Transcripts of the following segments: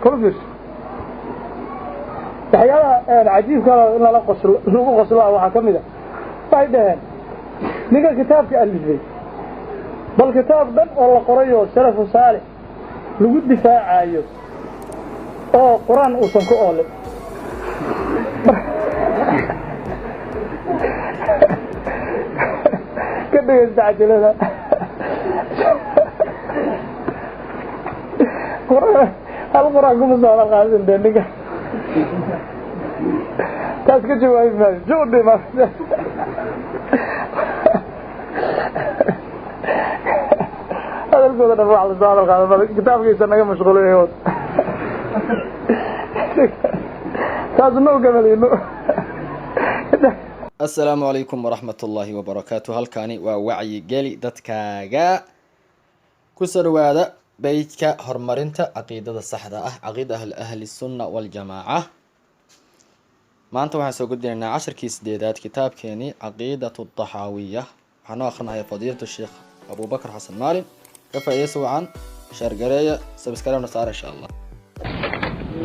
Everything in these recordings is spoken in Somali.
Kala fiirso waxyaalaha cajiibka in lala qoslo, lagu qoslaa. Waxaa ka mid a waxay dhaheen ninka kitaabka alifay, bal kitaab dhan oo la qorayoo salafu saalix lagu difaacayo oo qur-aan uusan ku oolin. Ka dhegeysta cajalada, hal qur-aan kuma soo hadal qaadin. De ninka taas ka jawaabi maayo judhi ma hadalkooda dhan wax lasoo hadal qaado kitaabkiisa naga mashquulinayo, taas ma ogamalino. Assalaamu calaykum waraxmat ullaahi wabarakaatu. Halkani waa Wacyi Geli Dadkaaga. Kusoo dhawaada beytka horumarinta caqiidada saxda ah, caqiida ahli sunna waljamaaca. Maanta waxaan soo gudbinaynaa casharkii sideedaad kitaabkeeni Caqiidatu Taxaawiya. Waxaa noo akrinaya fadiilatu Sheekh Abubakar Xasan Maalin. Ka faa'iidaysa wacan, share gareeya, subscribe-na saara, insha Allah.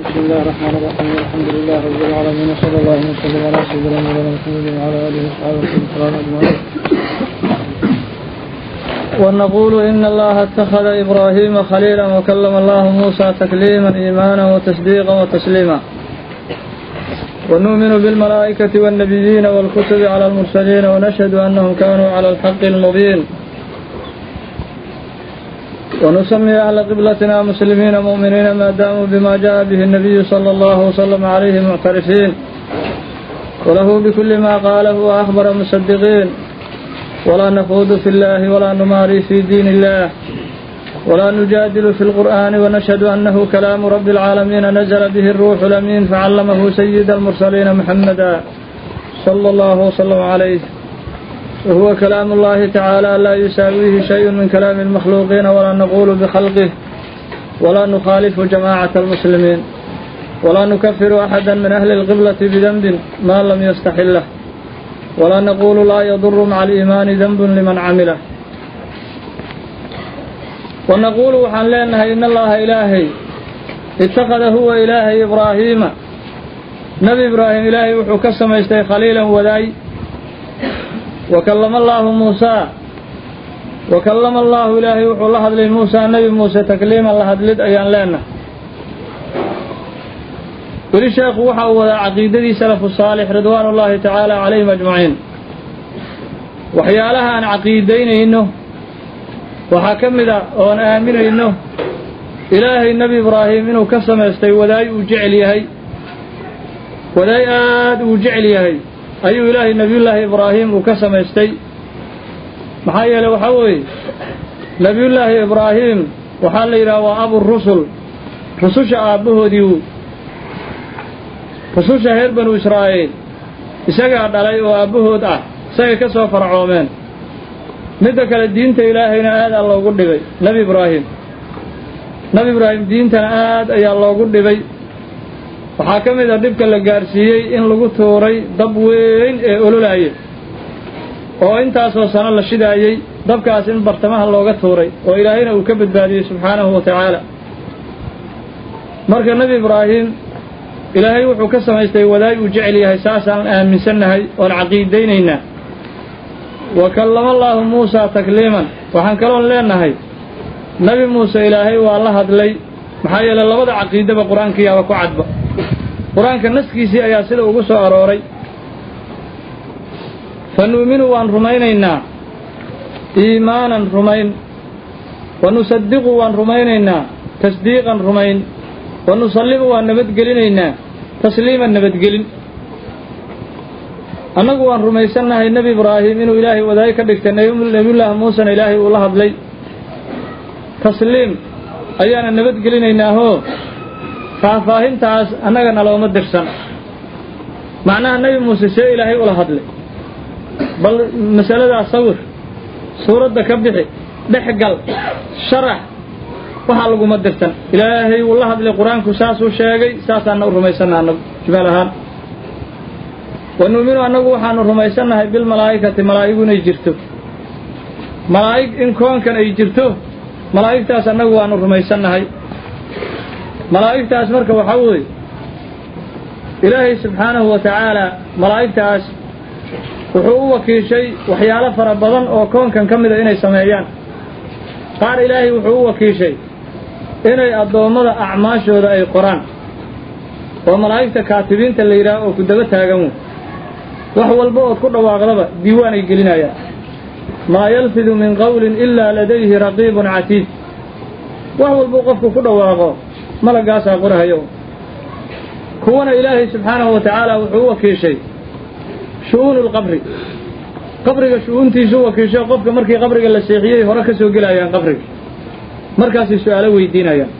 بسم الله الرحمن الرحيم، الحمد لله رب العالمين، وصلى الله وسلم على سيدنا مولانا محمد وعلى اله وصحبه وسلم اجمعين. ونقول إن الله اتخذ إبراهيم خليلا وكلم الله موسى تكليما إيمانا وتصديقا وتسليما. ونؤمن بالملائكة والنبيين والكتب على المرسلين، ونشهد أنهم كانوا على الحق المبين. ونسمي أهل قبلتنا مسلمين مؤمنين ما داموا بما جاء به النبي صلى الله وسلم عليه معترفين، وله بكل ما قاله وأخبر مصدقين. ولا نخوض في الله ولا نماري في دين الله ولا نجادل في القرآن، ونشهد أنه كلام رب العالمين، نزل به الروح الأمين، فعلمه سيد المرسلين محمدا صلى الله وسلم عليه، وهو كلام الله تعالى لا يساويه شيء من كلام المخلوقين. ولا نقول بخلقه ولا نخالف جماعة المسلمين، ولا نكفر أحدا من أهل القبلة بذنب ما لم يستحله، ولا نقول لا يضر مع الإيمان ذنب لمن عمله. ونقول waxaan leenahay in Allaha ilaahay اتخذ huwa ilaahay إبراهيم nabi Ibraahim ilaahay wuxuu ka samaystay خليلا wadaay. وكلم الله موسى، وكلم الله ilaahay wuxuu la hadlay موسى nebi Muuse تكليما la hadlid ayaan leenahay. Weli sheekhu waxa uu wadaa caqiidadii salafu saalix رضوان الله تعالى عليهم أجمعين. Waxyaalaha aan caqiidaynayno waxaa ka mid a oon aaminayno ilaahay nebi Ibraahim inuu ka samaystay wadaay uu jecel yahay, wadaay aad uu jecel yahay ayuu ilaahay nebiyullaahi Ibraahim uu ka samaystay. Maxaa yeeley waxaa weeye nebiyullaahi Ibraahim waxaa la yidhaha waa أبو الرسل, rususha aabbahoodii. Rususha reer Banu Israa'iil isagaa dhalay oo aabbahood ah, isagay ka soo farcoomeen. Midda kale, diinta ilaahayna aadaa loogu dhibay nebi Ibraahim. Nebi Ibraahim diintana aad ayaa loogu dhibay. Waxaa ka mid a dhibka la gaarsiiyey in lagu tuuray dab weyn ee ololaayay oo intaasoo sano la shidaayey, dabkaas in bartamaha looga tuuray oo ilaahayna uu ka badbaadiyey subxaanahu wa tacaala. Marka nebi Ibraahim ilaahay wuxuu ka samaystay wadaay uu jecel yahay, saasaan aaminsannahay oon caqiidaynaynaa. وكلم الله موسى تكليما. Waxaan kaloon leenahay nebi Muuse ilaahay waa la hadlay. Maxaa yeeley labada caqiidaba qur-aankiyaaba ku cadba, qur-aanka naskiisii ayaa sida ugu soo arooray. فنؤمن waan rumaynaynaa إيمانا rumayn, ونصدق waan rumaynaynaa تصديقا rumayn, ونسلم waan nabadgelinaynaa تسليما nabadgelin. Annagu waan rumaysannahay nebi Ibraahim inuu ilaahay wadaay ka dhigtay, nebiyullaahi Muusena ilaahay uu la hadlay. Tasliim ayaana nabadgelinaynaahoo faahfaahintaas annaga nalooma dirsan. Macnaha nebi Muuse see ilaahay ula hadlay, bal masaladaa sawir suuradda ka bixi, dhex gal, sharax, waxaa laguma dirsan. Ilaahay wuu la hadlay, qur-aanku saasuu sheegay, saasaana u rumaysanna annagu jimaal ahaan. ونؤمن annagu waxaanu rumaysannahay بالملائكة malaa'igu inay jirto, malaa'ig in koonkan ay jirto, malaa'igtaas annagu waanu rumaysannahay. Malaa'igtaas marka waxaa weeye Ilaahay subxaanahu wa tacaala malaa'igtaas wuxuu u wakiishay waxyaalo fara badan oo koonkan ka mida inay sameeyaan. Qaar Ilaahay wuxuu u wakiishay inay addoommada acmaashooda ay qoraan, oo malaa'igta kaatibiinta la yidhaaho oo ku daba taagan wey. Wax walba ood ku dhawaaqdaba diiwaan ay gelinayaan. Maa yalfidu min qawlin ilaa ladayhi raqiibun catiid. Wax walbuu qofku ku dhawaaqo malaggaasaa qorahayo. Kuwana Ilaahay subxaanahu wa tacaala wuxuu u wakiishay shu'uunu lqabri, qabriga shu'uuntiisuu wakiishay. Qofka markii qabriga la seexiyey hore ka soo gelayaan qabriga, markaasay su'aalo weydiinayaan.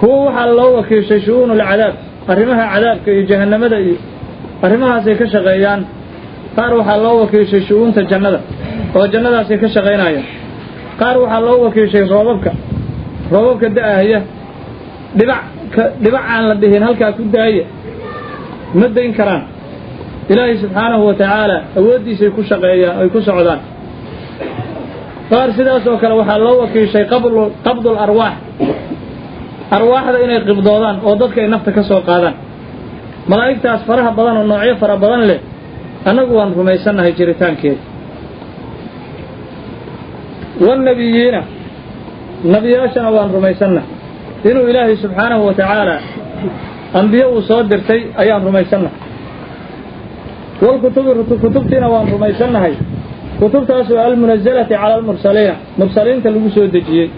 Kuwo waxaa loo wakiishay shu'uunu alcadaab, arrimaha cadaabka iyo jahannamada iyo arrimahaasay ka shaqeeyaan. Qaar waxaa loo wakiishay shu'uunta jannada oo jannadaasay ka shaqaynayaan. Qaar waxaa loo wakiishay roobabka, roobabka da'ahaya, dhibac dhibac aan la dhihin halkaa ku daaya ma dayn karaan. Ilaahay subxaanahu wa tacaala awooddiisay ku shaqeeyaan, ay ku socdaan. Qaar sidaas oo kale waxaa loo wakiishay qabdul arwaax, arwaaxda inay qibdoodaan oo dadka ay nafta ka soo qaadaan. Malaa'igtaas faraha badan oo noocyo fara badan leh annagu waan rumaysannahay jiritaankeeda. Wannabiyiina, nebiyaashana waan rumaysannahay inuu Ilaahay subxaanahu wa tacaala ambiye uu soo dirtay ayaan rumaysannahay. Walkutubi, kutubtiina waan rumaysannahay, kutubtaasoo almunazalati cala almursaliina, mursaliinta lagu soo dejiyey,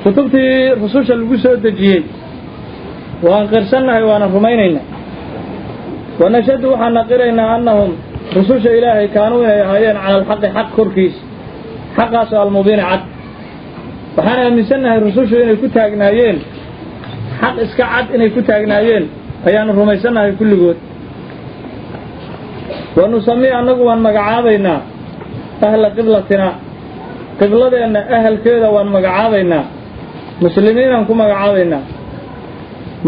kutubtii rususha lagu soo dejiyey waan qirsannahay, waana rumaynaynaa. Wanashhadu, waxaan naqiraynaa, annahum rususha Ilaahay kaanuu inay ahaayeen cala alxaqi, xaq korkiisa, xaqaasoo almubiini cad. Waxaan aaminsannahay rusushu inay ku taagnaayeen xaq iska cad, inay ku taagnaayeen ayaanu rumaysannahay kulligood. Wa nusamii, annagu waan magacaabaynaa, ahla qiblatina, qibladeenna ahalkeeda waan magacaabaynaa, muslimiinaan ku magacaabaynaa,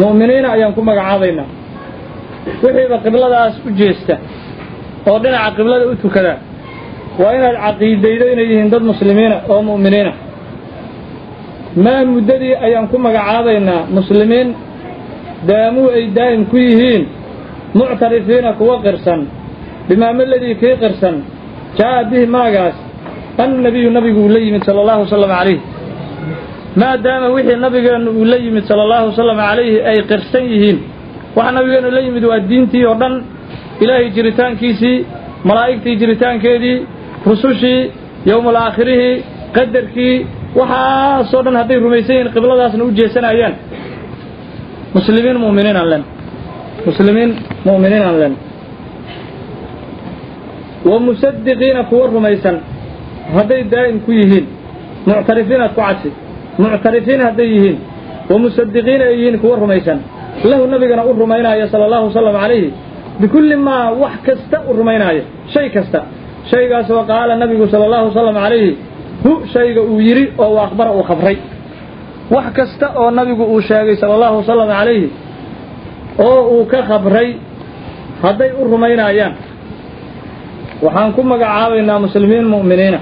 mu'miniina ayaan ku magacaabaynaa. Wixiiba qibladaas u jeesta oo dhinaca qiblada u tukada waa inaad caqiidaydo inay yihiin dad muslimiina oo mu'miniina. Maa muddadii ayaan ku magacaabaynaa muslimiin daamuu ay daa'im ku yihiin muctarifiina, kuwa qirsan, bimaamaladii kii qirsan, jaa'a bihi maagaas annabiyu, nabigu uu la yimid, sala allahu wasalam calayh. Maadaama wixii nabigeennu uu la yimid, sala allahu wasalam calayhi, ay qirsan yihiin. Waxa nabigeennu la yimid waa diintii oo dhan, Ilaahay jiritaankiisii, malaa'igtii jiritaankeedii, rusushii, yowmul aakhirihii, qadarkii, waxaasoo dhan hadday rumaysan yihiin, qibladaasna u jeesanayaan, muslimiin mu'miniin aan len, muslimiin mu'miniin aan len. Wa musadiqiina, kuwa rumaysan hadday daa'im ku yihiin, muctarifiin aad ku cadsi, muctarifiin hadday yihiin, wa musadiqiina ay yihiin kuwa rumaysan, lahu nabigana u rumaynaya, sala allahu wasalam calayhi, bikulli maa, wax kasta u rumaynaayo, shay kasta, shaygaasoo qaala nabigu, sala allahu wasalam calayhi, hu shayga uu yidhi oo u akhbara uu khabray. Wax kasta oo nabigu uu sheegay, sala allahu wasalam calayhi, oo uu ka khabray hadday u rumaynayaan, waxaan ku magacaabaynaa muslimiin mu'miniina,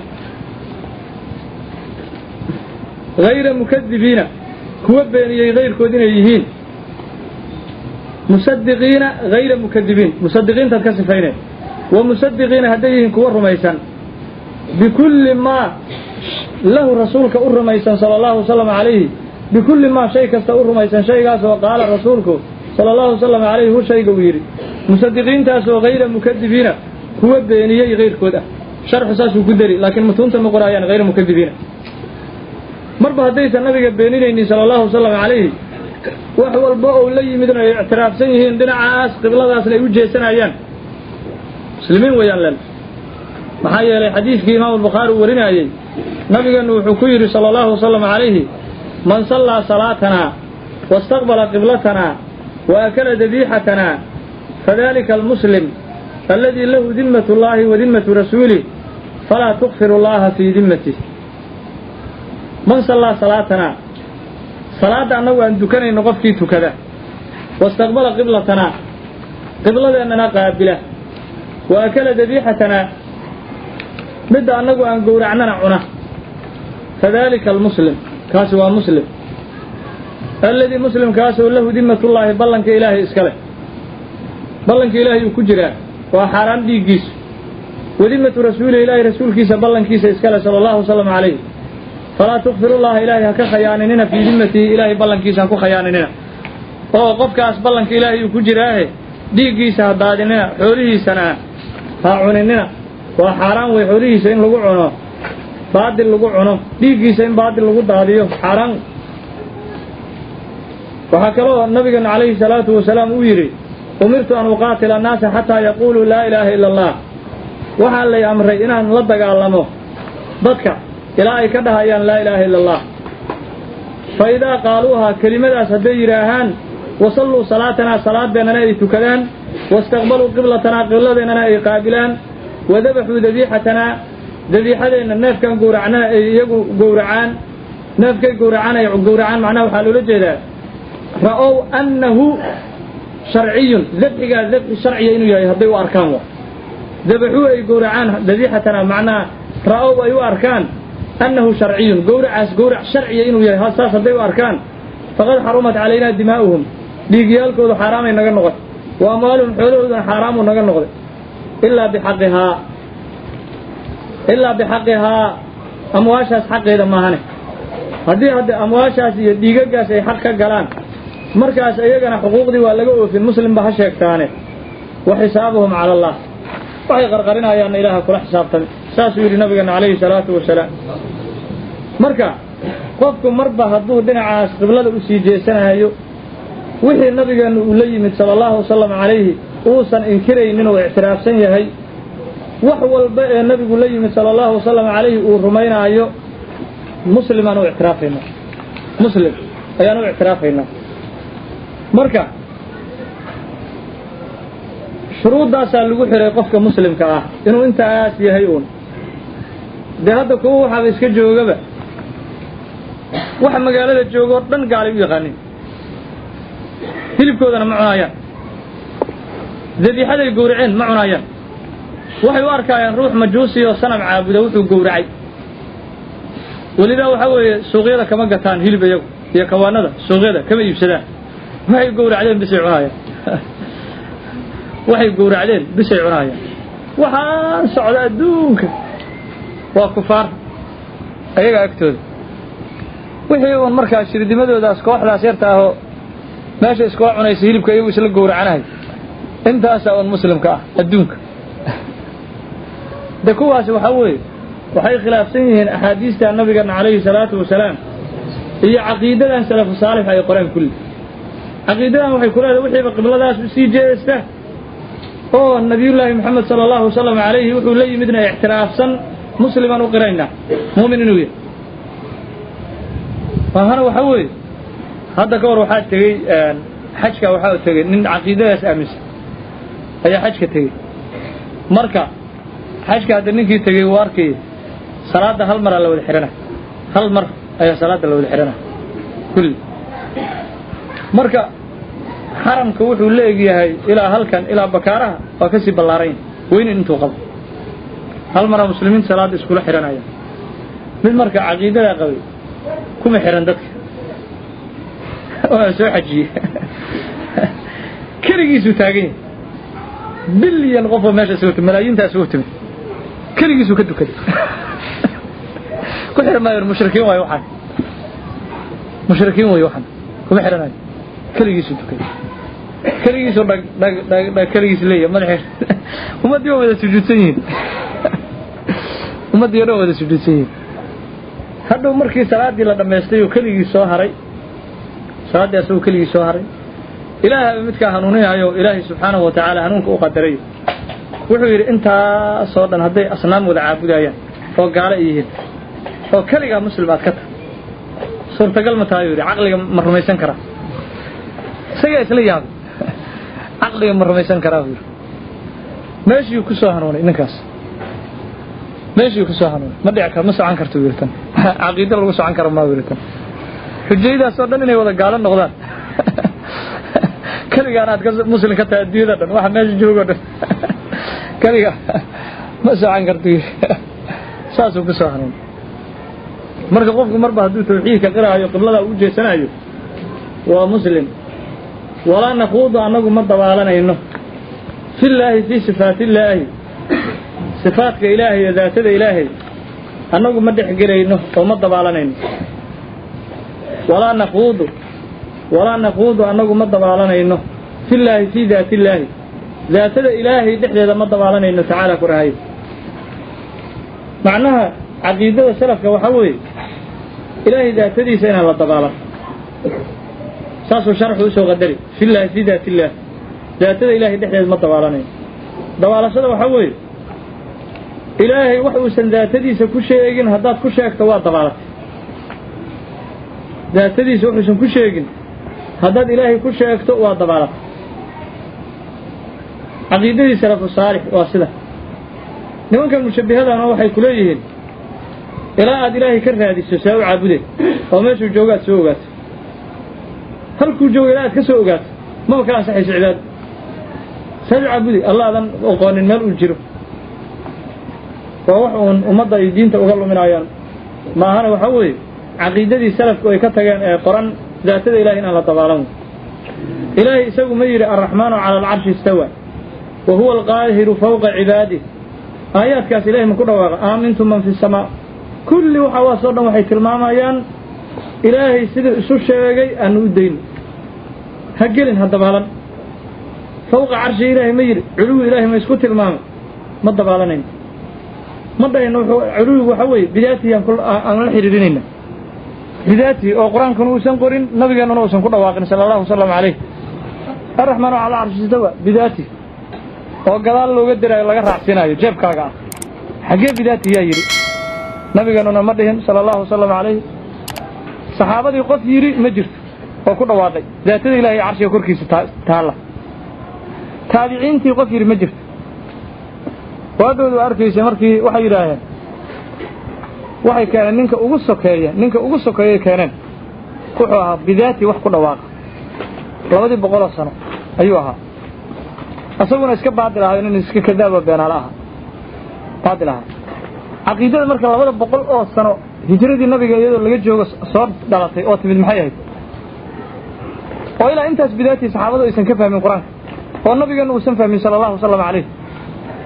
hayra mukadibiina, kuwa beeniyey hayrkood inay yihiin, musadiqiina hayra mukadibiin, musadiqiintaad ka sifayneen. Wa musadiqiina hadday yihiin kuwa rumaysan, bikulli maa lahu rasuulka u rumaysan, sala allahu wasalam calayhi, bikulli maa shay kasta u rumaysan, shaygaasoo qaala rasuulku, sala allahu wasalam calayhi, hu shayga uu yidhi, musadiqiintaasoo hayra mukadibiina, kuwa beeniyey hayrkood ah. Sharxu saasuu ku dari, laakiin mutuunta ma qoraayaan hayra mukadibiina. Marba haddaysan nabiga beeninaynin, sala allahu wasalam calayhi, wax walba ou la yimidna ay ictiraafsan yihiin, dhinacaas qibladaasna ay u jeesanayaan, muslimiin weeyaan len. Maxaa yeelay xadiidkii imaamu Albukhaari uu warinayey, nabigeennu wuxuu ku yidhi, sala allahu wasalam calayhi, man sallaa salaatanaa wastaqbala qiblatanaa wa akala dabiixatanaa fadalika almuslim alladii lahu dimmatu llaahi wa dimmatu rasuulih, falaa tukfiru allaha fii dimmatih. Man sallaa salaatanaa, salaadda annagu aan dukanayno qofkii tukada, wastaqbala qiblatanaa, qibladeennana qaabila, wa akala dabiixatanaa, midda annagu aan gowracnana cuna, fadalika almuslim, kaasi waa muslim. Alladii muslimkaasoo lahu dimatullaahi, ballanka Ilaahay iska leh, ballanka Ilaahay uu ku jiraa, waa xaaraan dhiiggiisu. Wa dimmatu rasuuli, Ilaahay rasuulkiisa ballankiisa iskale, sala allahu wasalam calayh. Falaa tukfirullaha, Ilaahay ha ka khayaaninina, fii dimmatihi, Ilaahay ballankiisa ha ku khayaaninina, oo qofkaas ballanka Ilaahay uu ku jiraahe dhiiggiisa ha daadinina, xoolihiisana ha cuninina. Waa xaaraan wey xoolihiisa in lagu cuno baadil, lagu cuno dhiiggiisa, in baadil lagu daadiyo xaaraan. Waxaa kaloo nabigeena calayhi salaatu wasalaam uu yidhi: "Umirtu an uqaatila annaasa xataa yaquuluu laa ilaaha ila Allah." Waxaa lay amray inaan la dagaalamo dadka ilaa ay ka dhahayaan laa ilaaha ila Allah. Fa idaa qaaluuhaa, kelimadaas hadday yidhaahaan, wasalluu salaatanaa, salaadeennana ay tukadaan, wastaqbaluu qiblatanaa, qibladeennana ay qaabilaan, wadabaxuu dabiixatanaa, dabiixadeenna neefkan gowracnana ay iyagu gowracaan, neefkay gowracaan ay gowracaan. Macnaha waxaa loola jeedaa ra'ow annahu sharciyun, dabxigaa dabxi sharciya inuu yahay hadday u arkaan. Wa dabaxuu, ay gowracaan, dabiixatanaa, macnaha ra'ow, ay u arkaan, annahu sharciyun, gowracaas gowrac sharciya inuu yahay, saas hadday u arkaan, faqad xarumat calaynaa dimaa'uhum, dhiigyaalkoodu xaaraamay naga noqotay, wa amwaaluhum, xoolahooduna xaaraamuu naga noqday, ilaa bixaqihaa, ilaa bixaqihaa, amwaashaas xaqeeda maahane. Haddii hadda amwaashaas iyo dhiigagaas ay xaq ka galaan, markaas iyagana xuquuqdii waa laga oofin, muslimba ha sheegtaane. Wa xisaabuhum cala Allah, waxay qarqarinayaanna Ilaaha kula xisaabtami. Saasuu yidhi nabigeena calayhi salaatu wasalaam. Marka qofku marba hadduu dhinacaas qiblada u sii jeesanayo, wixii nabigeennu uu la yimid sala allahu wasalam calayhi uusan inkiraynin oo ictiraafsan yahay, wax walba ee nabigu la yimid sala allahu wasalam calayhi uu rumaynaayo, muslimaan u ictiraafaynaa, muslim ayaan u ictiraafaynaa. Marka shuruuddaasaa lagu xiray qofka muslimka ah inuu intaas yahay uun. Dee hadda kuwa waxaaba iska joogaba, waxa magaalada joogoo dhan gaalay u yaqaanin, hilibkoodana ma cunaayaan, dabiixaday gowraceen ma cunaayaan. Waxay u arkaayaan ruux majuusi oo sanam caabuda wuxuu gowracay. Weliba waxaa weeye suuqyada kama gataan hilib iyagu, iyo kawaanada suuqyada kama iibsadaan. Waxay gowracdeen bisay cunaayaan, waxay gowracdeen bisay cunaayaan. Waxaan socda adduunka waa kufaar ayaga agtooda. Wixii uun markaa shirdimadoodaas, kooxdaas yarta ahoo meesha iskula cunaysa hilibka iyagu isla gowracanahay, intaasaa uun muslimka ah adduunka. De kuwaasi waxaa weeye waxay khilaafsan yihiin axaadiista nabigeena calayhi salaatu wasalaam iyo caqiidadan salafu saalix ay qoreen kulli. Caqiidadan waxay ku leedahay wixiiba qibladaas usii jeesta oo nabiyullaahi Moxamed sala allahu wasalam calayhi wuxuu la yimidna ictiraafsan, muslimaan u qiraynaa muumin inuu yahay. Maahana waxaa weeye hadda ka hor waxaa tegey xajka, waxaa tegey nin caqiidadaas aaminsan ayaa xajka tegey. Marka xajka hadda ninkii tegey wuu arkayay salaadda hal maraa la wada xihana, hal mar ayaa salaadda la wada xihana kulli. Marka xaramka wuxuu la egyahay ilaa halkan ilaa Bakaaraha, waa kasii ballaarayn weynin intuu qabo. Hal maraa muslimiinta salaadda iskula xidhanaya. Mid marka caqiidadaa qabay kuma xihan dadka, waa soo xajiyey, keligiisuu taagan yahay. Bilyan qofoo meesha isugu timi, malaayiintaa isugu timid, keligiisuu ka tukaday. Ku xihan maayo, mushrikiin waayo waxaan, mushrikiin way waxaan, kuma xihanayo. Keligiisuu tukaday, keligiisuu dhag dhag dhag dhag, keligiis leeyahay madaxee. Ummaddii waa wada sujuudsan yihiin, ummaddii o dhan wada sujuudsan yihiin. Hadhow markii salaaddii la dhammaystay oo keligii soo haray, salaaddii asagoo keligii soo haray, Ilaahay midkaa hanuuninayo, Ilaahay subxaanahu wa tacaala hanuunka u qadaray, wuxuu yidhi: "Intaasoo dhan hadday asnaam wada caabudayaan oo gaalo ay yihiin oo keligaa muslim aad ka tahay, suurtagal ma tahay?" Yidhi, "Caqliga ma rumaysan karaa?" Isagaa isla yaabay. "Caqliga ma rumaysan karaa?" buu yidhi. Meeshii ku soo hanuunay ninkaas, meeshii ku soo hanuunay. Ma dhici kar, ma socon karto, yidhi, tan caqiido lagu socon karo ma, yidhi, tan xujaydaas oo dhan inay wada gaalo noqdaan, keligaan aad ka muslim ka tahay, adduunyada dhan waxa meesha joogo dhan keliga, ma socon karto, yidhi. Saasuu ku soo hanuunay. Marka qofku marba hadduu tawxiidka qiraayo, qibladaa u jeesanayo. Waa Muslim. Walaa nakhuudu, annagu ma dabaalanayno, fillaahi fii sifaatillaahi, sifaadka Ilaahay iyo daatada Ilaahay annagu ma dhex gelayno oo ma dabaalanayno. Walaa nakhuudu, walaa nakhuudu, annagu ma dabaalanayno, fillaahi fii daatillaahi, daatada Ilaahay dhexdeeda ma dabaalanayno, tacaala ku rahay. Macnaha caqiidada salafka waxaa weeye Ilaahay daatadiisa inaan la dabaalan. Saasuu sharxu usoo qadari: fillaahi fii daatillaah, daatada Ilaahay dhexdeeda ma dabaalanayno. Dabaalashada waxaa weeye Ilaahay wax uusan daatadiisa ku sheegin haddaad ku sheegto, waa dabaalatay. Daatadiisa wuxuusan ku sheegin haddaad Ilaahay ku sheegto, waa dabaalatay. Caqiidadii salafu saalix waa sida. Nimankan mushabbihadana waxay ku leeyihiin ilaa aad Ilaahay ka raadiso saa u caabude oo meeshuu joogo aad soo ogaato, halkuu joogo ilaa aad ka soo ogaato maba ka ansaxayso cibaado. Saad u caabude alla aadan oqoonin meel uu jiro? Waa wax uun ummadda ay diinta uga luminayaan maahana. Waxaa weeye caqiidadii salafku ay ka tageen ee qoran daatada Ilahay inaan la dabaalan. Ilaahay isagu ma yidhi alraxmaanu cala alcarshi istawa wa huwa alqaahiru fawqa cibaadih? Aayaadkaas Ilahay ma ku dhawaaqa? Aamintum man fi samaa, kulli waxa waasoo dhan waxay tilmaamayaan Ilaahay siduu isu sheegay aanu u dayno, ha gelin, ha dabaalan. Fawqa carshi Ilaahay ma yidhi? Culuwi Ilaahay ma isku tilmaamay? Ma dabaalanayno, ma dhahayno wuxuu culuwigu waxa weeye bidaatihi aan la xidhiirinayna, bidaatihi oo Qur-aankuna uusan qorin, nabigeennuna uusan ku dhawaaqin sala allahu wasalam calayh. Alraxmaanu cala carshi istawa bidaatihi oo gadaal looga diraayo, laga raacsiinayo jeebkaaga ah, xaggee bidaatihi yaa yidhi? Nabigeennuna ma dhihin sala allahu wasalam calayh. Saxaabadii qof yidhi ma jirto oo ku dhawaaqay daatada Ilahay carshiga korkiisa taalla. Taabiciintii qof yidhi ma jirto. Waadhoodu arkaysa markii waxay yidhaaheen, waxay keeneen ninka ugu sokeeya, ninka ugu sokeeyay keeneen wuxuu ahaa bidaati wax ku dhawaaqa 200-oo sano ayuu ahaa, isaguna iska baadil ahaa, nin iska kadaabo beenaale ahaa, baadil ahaa. Caqiidada marka 200 oo sano hijradii nabiga iyadoo laga joogo soo dhalatay oo timid maxay ahayd? Oo ilaa intaas bidaatii saxaabadu aysan ka fahmin Qur-aanka, oo nabigeenu uusan fahmin sala allahu wasalam calayh,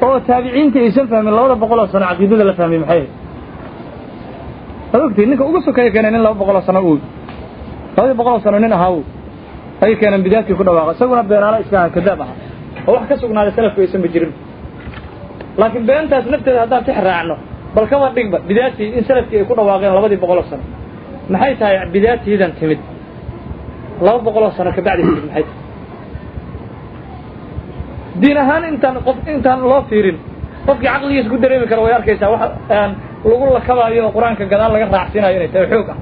oo taabiciintii aysan fahmin, 200 oo sano caqiidada la fahmay maxay ahayd? Waad ogtihi, ninka ugu sokeeya keeneen nin 200 oo sano uu 200 oo sano nin ahaa ayay keeneen bidaatii ku dhawaaqa, isaguna beenaale iska ahaa, kadaab ahaa, oo wax ka sugnaaday salafku aysanba jirin. Laakiin beentaas nafteeda haddaan tix raacno, bal kaba dhigba bidaatii in salafkii ay ku dhawaaqeen 200-oo sano, maxay tahay bidaatiidan timid 200-oo sano kabacdi timid? Maxay tahay diin ahaan? Intaan qof intaan loo fiirin, qofkii caqligiisa ku dareemi kara way arkaysaa wax aan lagu lakabaayo oo Qur-aanka gadaal laga raacsiinayo inay tahay xoog ah.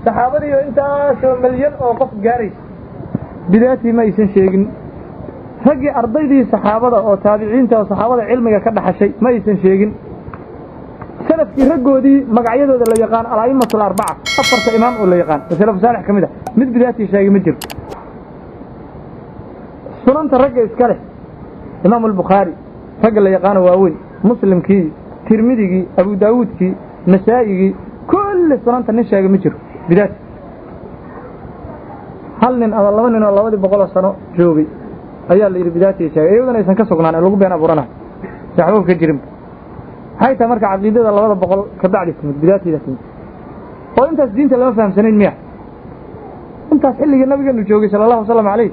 Saxaabadiiyo intaasoo milyan oo qof gaaraysa bidaatii ma aysan sheegin. Raggii ardaydii saxaabada oo taabiciinta oo saxaabada cilmiga ka dhaxashay ma aysan sheegin. Salafkii raggoodii magacyadooda la yaqaan, al-a'immatu alarbaca, afarta imaam oo la yaqaan oo salafu saalix ka mid ah, mid bidaatii sheegay ma jiro. Sunanta ragga iska leh, Imaamu Albukhaari, ragga la yaqaano waaweyn, Muslimkii, Tirmidigii, Abu Daawuudkii, Nasaa'igii, kulli sunanta nin sheegay ma jiro bidaati. Hal nin ama laba nin oo 200-oo sano joogay ayaa la yidhi bidaatii sheegay, iyaduna aysan ka sugnaan ee lagu been abuuranayo, saxbuub ka jirin. Maxay tahay marka caqiidada 200 ka bacdi timid, bidaatiida timid, oo intaas diinta lama fahamsanayn miya? Intaas xilligii nabigeenu joogay sala allahu wasalam calayh,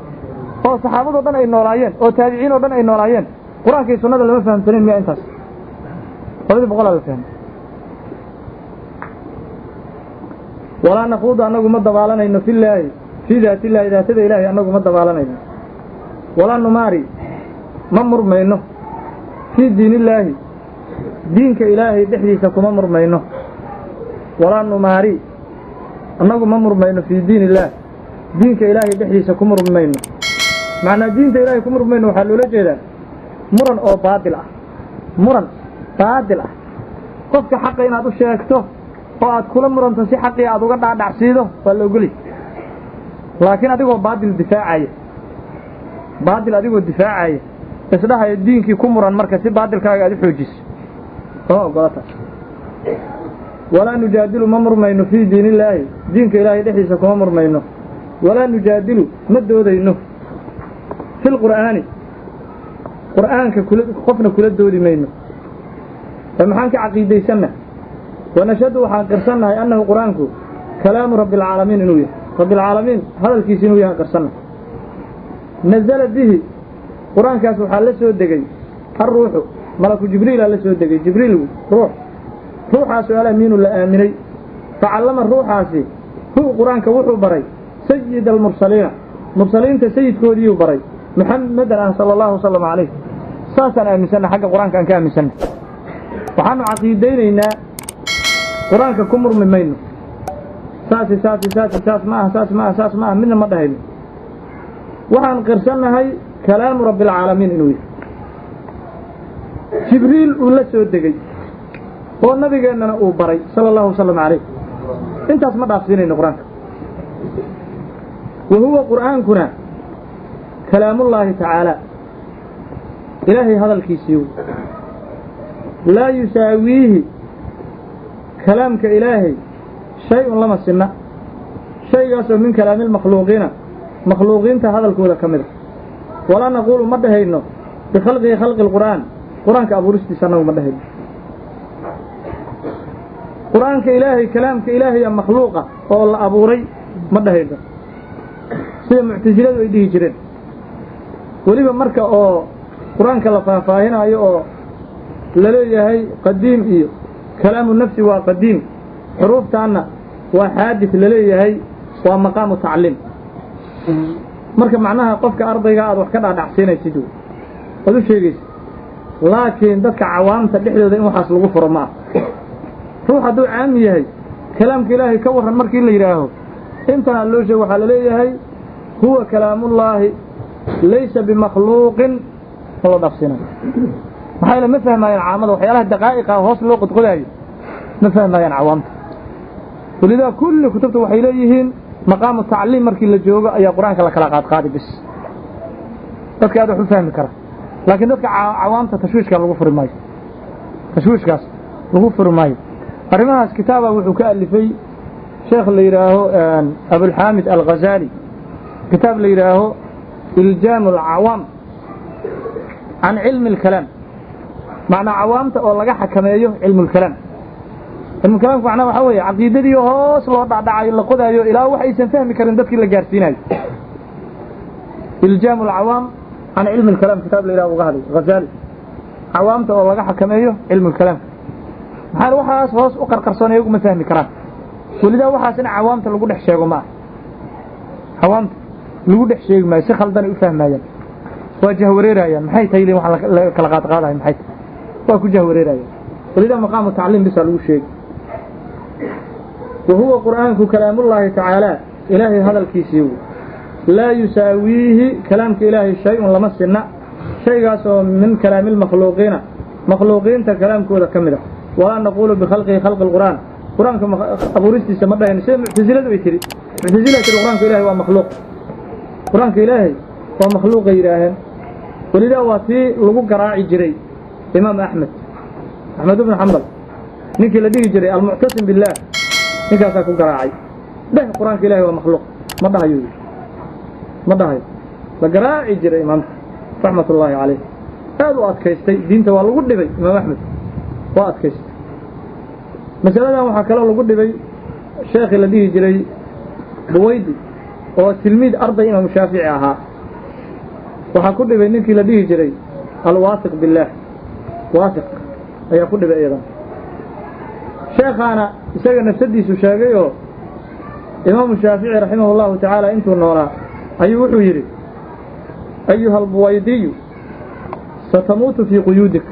oo saxaabadoo dhan ay noolaayeen, oo taabiciin oo dhan ay noolaayeen, Qur-aanka iyo sunnada lama fahamsanayn miya? Intaas 200-aa la fahmay. Walaa naquudu, annagu ma dabaalanayno, fillaahi fii daatillaahi, daatada Ilaahay annagu ma dabaalanayno. Walaa numaari, ma murmayno, fii diinillaahi, diinka Ilaahay dhexdiisa kuma murmayno. Walaa numaari, annagu ma murmayno, fii diin illaah, diinka Ilaahay dhexdiisa ku murmayno. Macnaa diinta Ilahay ku murmayno waxaa loola jeedaa muran oo baadil ah, muran baadil ah. Qofka xaqa inaad u sheegto oo aad kula muranto si xaqii aad uga dhaadhacsiido waa la ogolay, laakiin adigoo baadil difaacaya, baadil adigoo difaacaya isdhahaya diinkii ku muran marka si baadilkaaga aad u xoojiso, lama ogola taas. Walaa nujaadilu ma murmayno fii diin illaahi, diinka ilaahay dhexdiisa kuma murmayno. Walaa nujaadilu ma doodayno fi lqur'aani, qur'aanka qofna kula doodi mayno. Ee maxaan ka caqiidaysanna? Wanashhadu waxaan qirsannahay annahu qur'aanku kalaamu rabbi alcaalamiin inuu yahay, rabbi alcaalamiin hadalkiisa inuu yahay qirsanna. Nazala bihi, qur-aankaas waxaa la soo degay alruuxu, malaku jibriilaa la soo degay. Jibriil ruux, ruuxaasoo alamiinu la aaminay. Facallama ruuxaasi hu qur-aanka wuxuu baray sayida almursaliina, mursaliinta sayidkoodiiyuu baray, muxammedan ah sala allahu wasalam calayh. Saasaan aaminsanna xagga qur-aanka aan ka aaminsanna. Waxaanu caqiidaynaynaa qur-aanka ku murmi mayno, saasi saasi saasi saas ma aha, saas ma aha, saas ma aha, midna ma dhahayno. Waxaan qirsannahay kalaamu rabbi alcaalamiin inuu yahay, Jibriil uu la soo degay oo nabigeennana uu baray sala allahu wasalam calayh. Intaas ma dhaafsiinayno qur-aanka. Wa huwa qur'aankuna kalaamullaahi tacaala, ilaahay hadalkiisii. Laa yusaawiihi, kalaamka ilaahay shay-un lama sinna, shaygaasoo min kalaami lmakhluuqiina, makhluuqiinta hadalkooda ka mid a. Walaa naquulu ma dhahayno bikhalqihi, khalqi alqur'aan, qur-aanka abuuristiisa annagu ma dhahayno. Qur-aanka ilaahay, kalaamka ilaahaya makhluuqa oo la abuuray ma dhahayno, sida muctasiladu ay dhihi jireen. Weliba marka oo qur-aanka la faahfaahinaayo oo la leeyahay qadiim iyo kalaamu nafsi waa qadiim, xuruuftaanna waa xaadis la leeyahay, waa maqaamu tacliim. Marka macnaha qofka ardayga aad wax ka dhaadhacsiinaysid waad u sheegaysid, laakiin dadka cawaamta dhexdooda in waxaas lagu furo ma ah. Ruux hadduu caami yahay, kalaamka ilaahay ka warran markii la yidhaaho, intanaa loo sheego, waxaa la leeyahay huwa kalaamullaahi laysa bimakhluuqin, ma loo dhaafsiinayo. Maxaa yeele ma fahmaayaan caamada waxyaalaha daqaa'iqa hoos loo qodqodaayo, ma fahmaayaan cawaamta. Walidaa kulli kutubta waxay leeyihiin maqaamu tacliim markii la joogo ayaa qur-aanka la kala qaadqaadi bis, dadka aad wax u fahmi kara. Laakiin dadka cawaamta tashwiishka lagu furi maayo, tashwiishkaas lagu furi maayo. Arrimahaas kitaaba wuxuu ka alifay sheekh la yidhaaho Abulxaamid Alghazali, kitaab la yidhaaho Iljaamu alcawaam can cilmi alkalaam, macnaa cawaamta oo laga xakameeyo cilmu lkalaam. Cilmukalaamku macnaha waxaa weeye caqiidadii hoos loo dhacdhacayo, la qodaayo ilaa wax aysan fahmi karin dadkii la gaarsiinayo. Iljaamu alcawaam can cilmi alkalaam kitaab la yidhaho uga hadlay Ghazali, cawaamta oo laga xakameeyo cilmu lkalaamka. Maxaa waxaas hoos u qarqarsoon iyagu ma fahmi karaan. Welidaa waxaas in cawaamta lagu dhex sheego ma ah, cawaamta lagu dhex sheegi maayo, si khaldanay u fahmayaan, waa jahwareerayaan. Maxay tahay waxa la kala qaadqaadayo? Maxay tahay? Waa ku jahwareerayaan. Welidaa maqaamu tacliim bisaa lagu sheegi. Wa huwa qur'aanku kalaamullaahi tacaala, ilaahay hadalkiisii wy. Laa yusaawiihi, kalaamka ilaahay shay-un lama sinna, shaygaasoo min kalaami lmakhluuqiina, makhluuqiinta kalaamkooda ka mid a. Walaa naquulu bikhalqihi, khalqi alqur'aan, qur-aanka abuuristiisa ma dhahayno, sida muctasiladu ay tiri. Muctasila tiri qur-aanka ilahay waa makhluuq, qur-aanka ilaahay waa makhluuqay yidhaaheen. Welidaa waa tii lagu garaaci jiray Imaam Axmed, Axmed ibnu Xambal, ninkii la dhihi jiray Almuctasim billaah, ninkaasaa ku garaacay. Dheh qur-aanka ilahay waa makhluuq ma dhahayo yidhi, ma dhahayo. La garaaci jiray imaamka raxmat ullaahi calayh, aad u adkaystay diinta. Waa lagu dhibay Imaam Axmed, waa adkaystay masaladan. Waxaa kaloo lagu dhibay sheekhii la dhihi jiray Buwaydi oo tilmiid arday Imaamu Shaafici ahaa. Waxaa ku dhibay ninkii la dhihi jiray Alwaasiq billaah, Waasiq ayaa ku dhibay iyadan. Sheekhaana isaga nafsadiisu sheegay oo Imaamu Shaafici raximah allahu tacaala intuu noolaa ayuu wuxuu yidhi: "Ayuha albuwaydiyu, satamuutu fii quyuudik."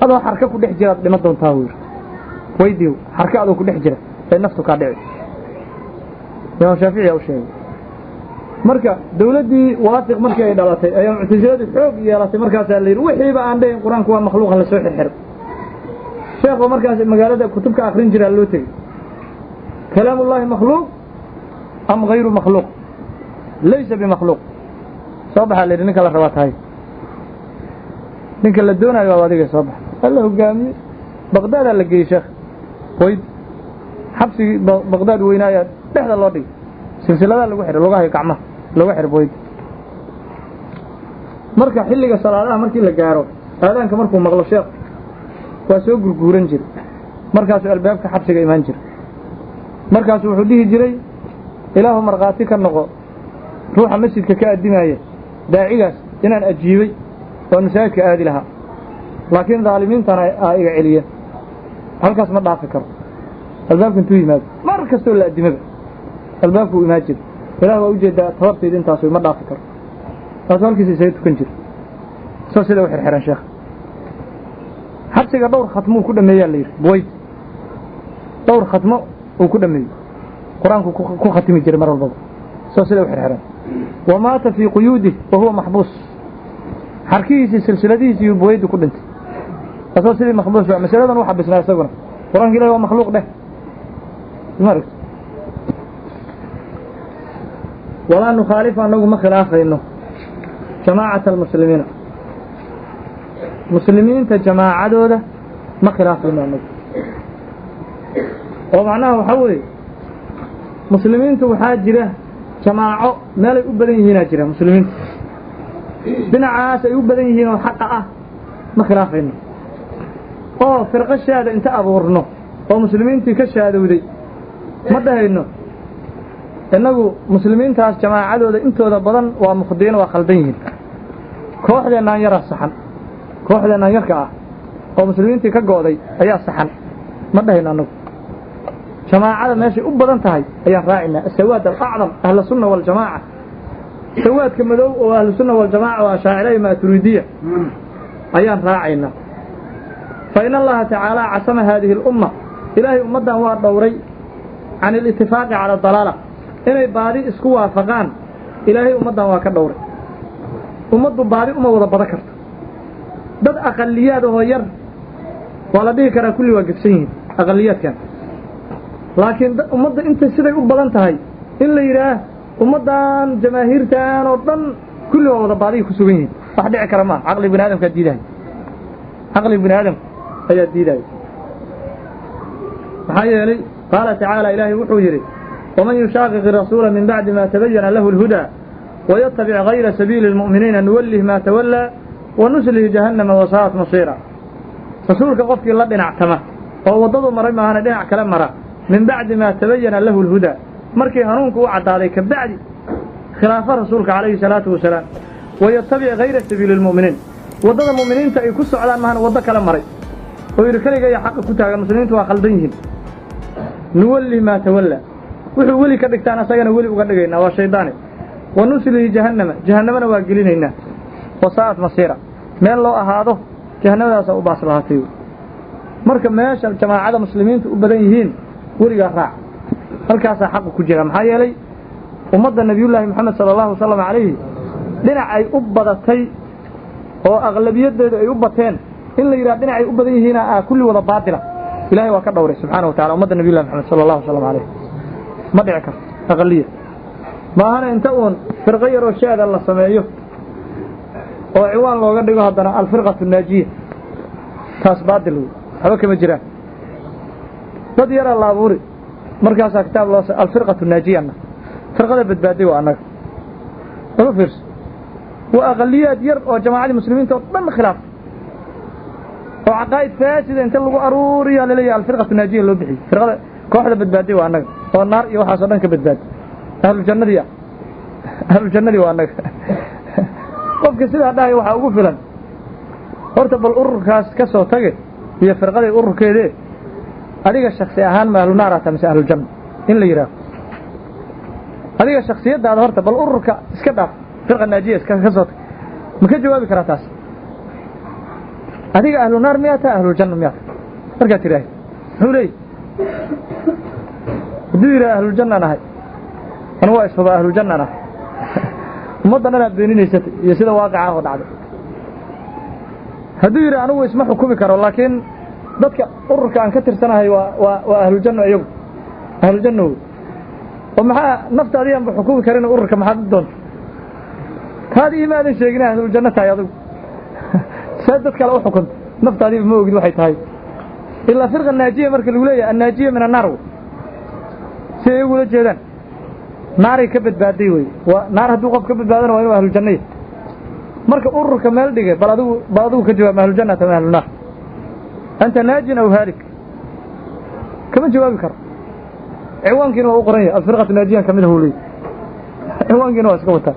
Adoo xarka ku dhex jiraad dhiman doontaa, buu yidhi. Waydiw xarka adoo ku dhex jira ee naftu kaa dhici, Imaam Shaafici aa u sheegay. Marka dawladdii Waasiq markii ay dhalatay ayaa muctasiladii xoog yeelatay. Markaasaa la yidhi wixiiba aan dhahin qur-aanku waa makhluuqa lasoo xirxiro. Sheekhu markaas magaalada kutubka akrin jiraa loo tegey. "Kalaamullaahi makhluuq am hayru makhluuq?" "Laysa bimakhluuq." "Soo baxaa," la yidhi, "ninka la rabaa tahay, ninka la doonayo waa adiga, soo baxa." Alla hogaamiyey, Baqdaadaa la geeyey sheekh. Buwayd xabsigii Baqdaad weynaayaa dhexda loo dhigay, silsiladaa lagu xihay, lugaha iyo gacmaha looga xihay Buwayd. Marka xilliga salaadaha markii la gaaro, aadaanka markuu maqlo sheekh waa soo gurguuran jiray, markaasuu albaabka xabsiga imaan jiray, markaasuu wuxuu dhihi jiray: Ilaahu markhaati ka noqo ruuxa masjidka ka addimaya daacigaas inaan ajiibay oo masaajidka aadi lahaa, laakiin dhaalimiintana aa iga celiya, halkaas ma dhaafi karo. Albaabka intuu yimaado mar kastoo la addimaba albaabku uu imaan jira: Ilaah, waa ujeedaa tabartayda intaas, ma dhaafi karo. Taasuu halkiisa isaga tukan jira, soo sida u xirxiran. Sheekh xabsiga dhowr khatmuu ku dhameeyaa la yidhi. Buwayd dhowr khatmo uu ku dhameeyey, Qur-aanku ku khatimi jiray mar walbaba, soo sida u xirxiran. Wa maata fii quyuudih wa huwa maxbuus, xarkihiisii silsiladihiisi iyuu Buwaydi ku dhintay asoo sidii maxbuus ba masaladan u xabisnaa isaguna. Qur-aanka Ilahi waa makhluuq dheh, ma aragto. Walaa nukhaalifu, annagu ma khilaafayno, jamaacata almuslimiina, muslimiinta jamaacadooda ma khilaafayno annagu. Oo macnaha waxaa weeye, muslimiintu waxaa jira jamaaco meelay u badan yihiinaa jira. Muslimiintu dhinacaas ay u badan yihiin oo xaqa ah ma khilaafayno, oo firqo shaada inta abuurno oo muslimiintii ka shaadowday ma dhahayno. Innagu muslimiintaas jamaacadooda intooda badan waa mukhdiin, waa khaldan yihiin, kooxdeennaan yaraa saxan, kooxdeennaan yarka ah oo muslimiintii ka go'day ayaa saxan ma dhahayno. Annagu jamaacada meeshay u badan tahay ayaan raacinaa, asawaad alacdam, ahla sunna waljamaaca, sawaadka madow oo ahlu sunna waljamaaca oo ashaacira iyo maaturiidiya ayaan raacaynaa. Fa in Allaha tacaala casama haadihi alumma, Ilaahay ummaddan waa dhowray, can alitifaaqi cala dalaala, inay baadi isku waafaqaan Ilaahay ummaddan waa ka dhowray. Ummaddu baadi uma wada badan karto. Dad aqaliyaad ahoo yar waa la dhihi karaa kulli waa gefsan yihiin aqaliyaadkan, laakiin ummadda inta siday u badan tahay in la yidhaah ummaddan jamaahiirtan oo dhan kulli waa wada baadiga ku sugan yihiin, wax dhici kara maaha. Caqli bini aadamkaa diidahay, caqli bini aadamka ayaa diidaya. Maxaa yeelay, qaala tacaala, Ilaahay wuxuu yidhi: waman yushaaqiq rasuula min bacdi ma tabayana lahu alhudaa wayatabic gayra sabiili اlmu'miniina nuwallih ma tawallaa wanuslihi jahannama wasaa'at masiira. Rasuulka qofkii la dhinactama oo waddadu maray maahana dhinac kale mara, min bacdi maa tabayana lahu alhudaa, markii hanuunku u caddaaday ka bacdi khilaafa rasuulka calayhi salaatu wasalaam, wayatabic gayra sabiili lmu'miniin, waddada mu'miniinta ay ku socdaan maahana waddo kale maray oo yidhi keligaya xaqa ku taagan, muslimiintu waa khaldan yihiin, nuwalli maa tawallaa, wuxuu weli ka dhigtaan asagana weli uga dhigaynaa, waa shaydaane, wa nuslihi jahannama, jahannamana waa gelinaynaa, wasaa'at masiira, meel loo ahaado jahannamadaasa u baas lahaatay. Marka meesha jamaacada muslimiintu u badan yihiin weligaa raac, halkaasaa xaqu ku jira. Maxaa yeelay, ummadda Nebiyullaahi Moxamed sala allahu wasalam calayhi dhinac ay u badatay oo aqlabiyadeedu ay u bateen in la yidhaha dhinacay u badan yihiina aa kulli wada baatila, Ilahay waa ka dhowray subxaana wa tacala ummadda Nabiyullahi Moxamed sala allahu wasalam calayh. Ma dhici karto aqaliya maahana inta uun firqo yaroo shaada la sameeyo oo ciwaan looga dhigo haddana alfirqatu naajiya, taas baatil wey, waxba kama jiraan. Dad yaraa la abuuri, markaasaa kitaab loo alfirqatu naajiyana, firqada badbaaday waa annaga. Lama fiirso, waa aqaliyaad yar oo jamaacadii muslimiinta oo dhan khilaaf oo caqaa'id faasida inta lagu aruuriyaa laleeyahay alfirqatu naajiya loo bixiyey. Firqada kooxda badbaaday waa annaga oo naar iyo waxaasoo dhan ka badbaaday, ahlujannadii ah, ahlujannadii waa annaga. Qofka sidaa dhahay waxaa ugu filan horta bal ururkaas ka soo tage iyo firqaday ururkeedee, adiga shaksi ahaan ma ahlu naaraata mise ahluljanna in la yidhaaho. Adiga shaksiyaddaada horta bal ururka iska dhaaf, firqa naajiya iska ka soo tag, ma ka jawaabi karaa taas? Adiga ahlu naar miyaa taa, ahluljanna miyaa ta? Markaad tidhaahi muxuu leeyahy? Hadduu yidhaha ahluljannaan ahay anu, waa ishuba ahluljannaan ahay, ummaddan inaad beeninaysata iyo sida waaqica oo dhacday. Hadduu yidhi anigu isma xukumi karo, laakiin dadka ururka aan ka tirsanahay waa ahluljanno, iyagu ahluljanno wey, oo maxaa nafta adigaanba xukumi karin, ururka maxaad u doonta? Taadi imaadan sheegin ahluljanno tahay, adigu see dad kale u xukunta? Naftaadiiba ma ogid waxay tahay. Ilaa firqa naajiya marka lagu leeyahay, annaajiya min annaar wey, si ay ugula jeedaan naaray ka badbaaday wey. Waa naar hadduu qof ka badbaadana waa inuu ahluljanna yahay. Marka ururka meel dhigay, bal adigu, bal adigu ka jawaab, ahlujanna tama ahlunaar? Anta naajin aw haalik? Kama jawaabi karo. Ciwaankiina waa u qoran yahay, alfirqatu naajiyan kamid ah uu leeyahy, ciwaankiina waa iska wataa,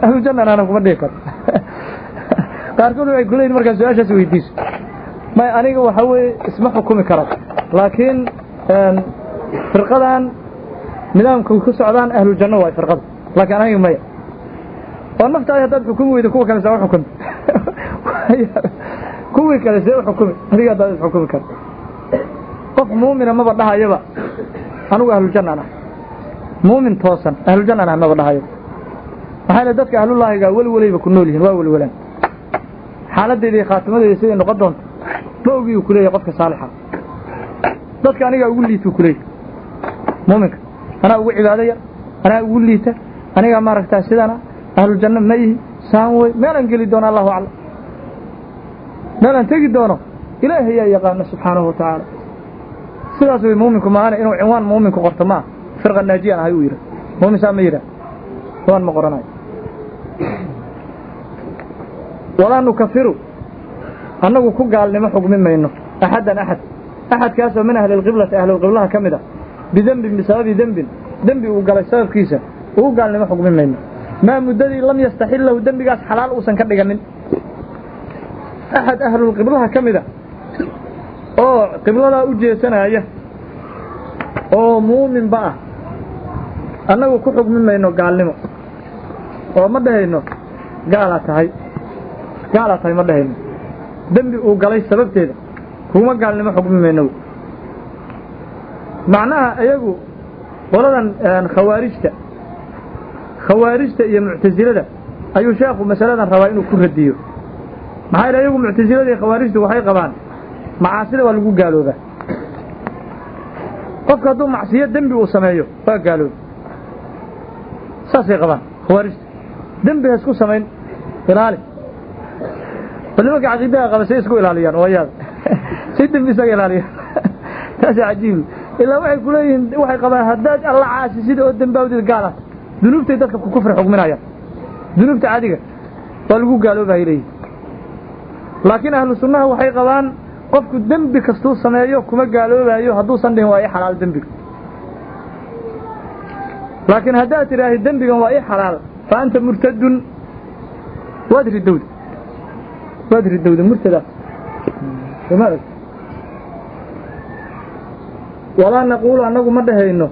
ahlujanna ana kuma dhihi karo. Qaarkood waxay kuleeyihin markaa su-aashaas weydiiso, may aniga waxa weeye isma xukumi karo, laakiin firqadan nidaamka ku socdaan ahlujanno waay firqada, laakiin aniga maya. Oo naftaadi haddaad xukumi weydo, kuwa kale see u xukumi? Kuwii kale see u xukumi adiga haddaad isxukumi karto? Qof muumina maba dhahayaba anigu ahlujannan ah. Muumin toosan ahlujannan ah maba dhahayo. Maxaa yeele dadka ahlullaahiga welwelayba ku nool yihiin, waa welwelaan, xaaladdeeda iyo khaatimadeeda siday noqon doonto ma ogiyuu kuleeyahay. Qofka saalixa dadka anigaa ugu liituu kuleeyahay, muuminka anaa ugu cibaadaya, anaa ugu liita, anigaa maaragtaa sidana ahlujanno ma ihi, saan wey, meelaan geli doono allahu aclam, meelaan tegi doono ilaahay yaa yaqaano subxaanahu watacaala. Sidaas wey muuminku. Maahane inuu cinwaan muuminku qorto ma ah, firqa naajiyaan ahay uu yidhah. Muumin saa ma yidhah, cinwaan ma qoranayo. Walaa nukafiru, annagu ku gaalnimo xugmi mayno, axaddan axad, axadkaasoo min ahli lqiblati, ahlulqiblaha ka mid ah, bidembin, bisababi dembin, dembi uu galay sababkiisa ugu gaalnimo xugmi mayno, maa muddadii lam yastaxil lahu, dembigaas xalaal uusan ka dhiganin. Axad ahlulqiblaha ka mid a oo qibladaa u jeesanaya oo muuminba ah, annagu ku xugmi mayno gaalnimo, oo ma dhahayno gaalaa tahay, gaalaa tahay ma dhahayno. Dembi uu galay sababteeda kuma gaalnimo xugmi mayno. Macnaha iyagu qoladan khawaarijta, khawaarijta iyo muctasilada ayuu sheekhu masaladan rabaa inuu ku radiyo. Maxaa yeele iyagu muctasilada iyo khawaarijtu waxay qabaan macaasida waa lagu gaaloobaa. Qofka hadduu macsiyo dembi uu sameeyo waa gaalooba, saasay qabaan khawaarijta. Dembi ha isku samayn, ilaali. Bal nimanka caqiidaha qaba say isku ilaaliyaan, waa yaab, say dembi isaga ilaaliyaan, taasi cajiib. Ilaa waxay kuleeyihiin, waxay qabaan haddaad alla caasisid oo dembaawdid gaalaad. Dunuubtay dadka ku kufri xugminayaan, dunuubta caadiga waa lagu gaaloobahay leeyihin. Laakiin ahlu sunnaha waxay qabaan qofku dembi kastuu sameeyo kuma gaaloobayo hadduusan dhihin waa ii xalaal dembiga. Laakiin haddaad tidhaahi dembigan waa ii xalaal, fa anta murtadun, waad ridowda, waad ridowda, murtadaas sooma arag. Walaa naquulu, annagu ma dhahayno,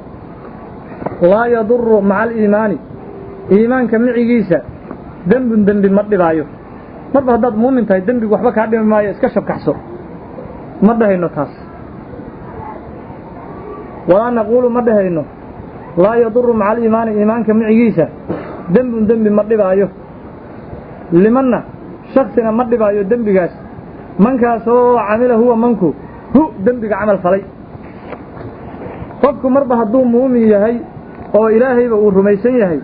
laa yaduru maca aliimaani, iimaanka micigiisa, dembun, dembi ma dhibaayo. Marba haddaad muumin tahay dembigu waxba kaa dhimi maayo, iska shabkaxso, ma dhahayno taas. Walaa naquulu, ma dhahayno, laa yaduru maca aliimaani, iimaanka micigiisa, dembun, dembi ma dhibaayo, limanna, shaksina ma dhibaayo dembigaas, mankaasoo camila huwa manku hu, dembiga camal falay. Qofku marba hadduu muumin yahay oo ilaahayba uu rumaysan yahay,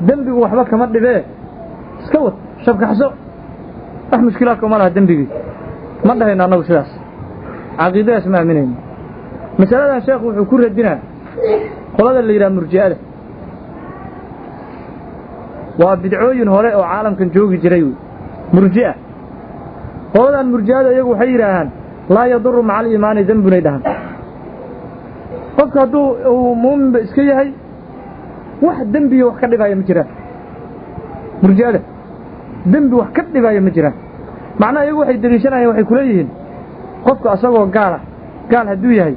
dembigu waxba kama dhibee, iska wad, shabkaxso, wax mushkilaadka uma laha dembigii, ma dhahayno annagu sidaas, caqiidadaas ma aaminayno. Masaladan sheekhu wuxuu ku radinaa qolada la yidhaha murji'ada. Waa bidcooyin hore oo caalamkan joogi jiray wey murji'a. Qoladan murji'ada iyagu waxay yidhaahaan laa yaduru maca aliimaani dembunay dhahaan. Qofka hadduu uu muuminba iska yahay, wax dembiya wax ka dhibaya ma jiraan. Murji'ada dembi wax ka dhibaya ma jiraan. Macnaha iyagu waxay deliishanayaan, waxay kuleeyihiin qofku asagoo gaala, gaal hadduu yahay,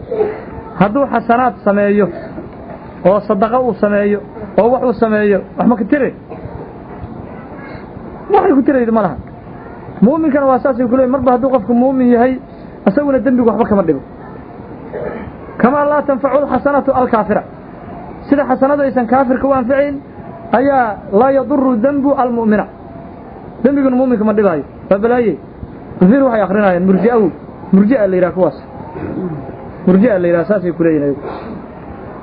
hadduu xasanaad sameeyo oo sadaqo uu sameeyo oo wax uu sameeyo, wax ma ka tire, waxay ku tirayda ma laha. Muuminkana waa saasay kuleeyihin, marba hadduu qofku muumin yahay isaguna dembigu waxba kama dhibo. Kamaa laa tanfacu alxasanatu alkaafira, sida xasanadu aysan kaafirka u anfacayn ayaa laa yaduru dembu almu'mina, dembiguna muuminka ma dhibaayo. Waa balaaye kafir waxay akrinayaan murji'ahu, murji'a la yidhaha kuwaas, murji'a la yidhaha, saasay kuleeyihin ayagu.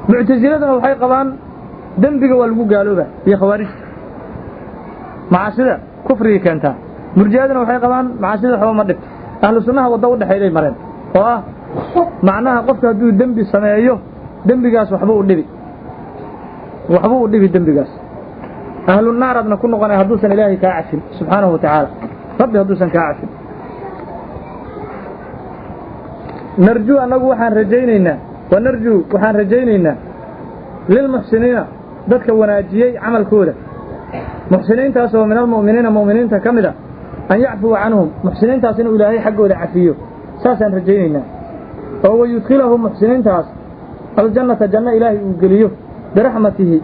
Muctasiladuna waxay qabaan dembiga waa lagu gaalooba iyo khawaarijta, macaasida kufrigay keentaa. Murji'aduna waxay qabaan macaasida waxba ma dhibto. Ahlu sunnaha wadda u dhexeeday mareen. Oo ah macnaha qofka hadduu dembi sameeyo, dembigaas waxba u dhibi, waxba u dhibi dembigaas, ahlu naaraadna ku noqonaya hadduusan Ilaahay kaa cafin subxaanahu wa tacaala, Rabbi hadduusan kaa cafin. Narjuu, annagu waxaan rajaynaynaa, wa narjuu, waxaan rajaynaynaa lilmuxsiniina, dadka wanaajiyey camalkooda, muxsiniintaasoo min almu'miniina, mu'miniinta ka mid a, an yacfuwa canhum, muxsiniintaas inuu Ilaahay xaggooda cafiyo, saasaan rajaynaynaa, oo wayudkhilahum, muxsiniintaas, aljannata, janno Ilaahay uu geliyo, biraxmatihi,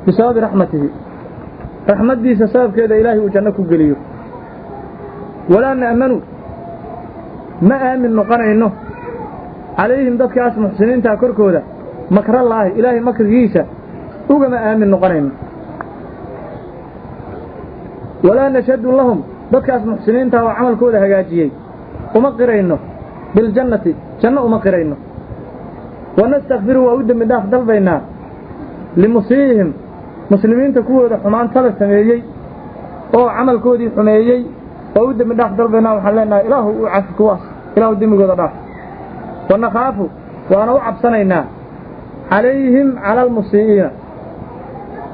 bisababi raxmatihi, raxmaddiisa sababkeeda Ilaahay uu janno ku geliyo. Walaa na'manu, ma aamin noqonayno, calayhim, dadkaas muxsiniintaa korkooda, makrallaahi, Ilaahay makrigiisa ugama aamin noqonayno. Walaa nashhadu lahum, dadkaas muxsiniintaa oo camalkooda hagaajiyey uma qirayno, biljannati, janno uma qirayno. Wanastakfiru, waa u dembi dhaaf dalbaynaa, limusii'ihim, muslimiinta kuwooda xumaantada sameeyey oo camalkoodii xumeeyey waa u dembi dhaaf dalbaynaa. Waxaan leenahay, Ilaahu u cafi kuwaas, Ilaahu dembigooda dhaaf. Wanakhaafu, waana u cabsanaynaa, calayhim, cala almusii'iina,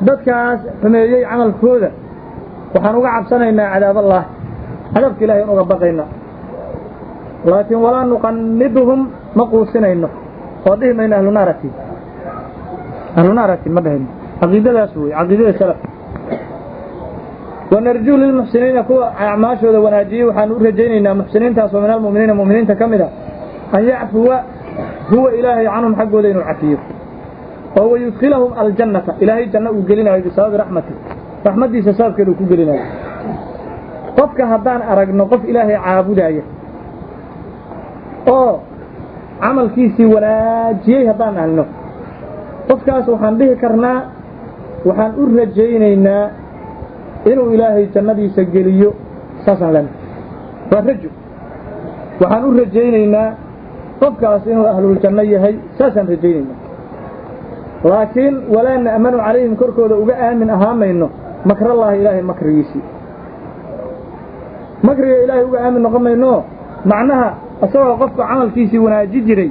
dadkaas xumeeyey camalkooda waxaan uga cabsanaynaa cadaaballah, cadaabka Ilahay aan uga baqaynaa. Laakiin walaa nuqaniduhum, ma quusinayno oo dhihi mayno ahlu naarati, ahlu naarati ma dhahayno. Caqiidadaas wey caqiidada salaf. Wanarjuu lilmuxsiniina, kuwa acmaashooda wanaajiyey waxaanu u rajaynaynaa, muxsiniintaas oo min almu'miniina, mu'miniinta ka mid a, an yacfuwa huwa, Ilaahay, canhum, xaggooda inuu cafiyo, oo wayudkhilahum aljannata, Ilaahay janno uu gelinayo, bisababi raxmati, raxmaddiisa sababkeeda uu ku gelinayo. Qofka haddaan aragno qof Ilaahay caabudaya oo camalkiisii wanaajiyey haddaan aragno qofkaas, waxaan dhihi karnaa waxaan u rajaynaynaa inuu Ilaahay jannadiisa geliyo, saasaan leenahay. Waa rajo, waxaan u rajaynaynaa qofkaas inuu ahluljanno yahay, saasaan rajaynaynaa. Laakiin walaa na'manu calayhim, korkooda uga aamin ahaamayno, makrallaahi, Ilaahay makrigiisii, makriga Ilaahay uga aamin noqon mayno. Macnaha isagoo qofku camalkiisii wanaaji jiray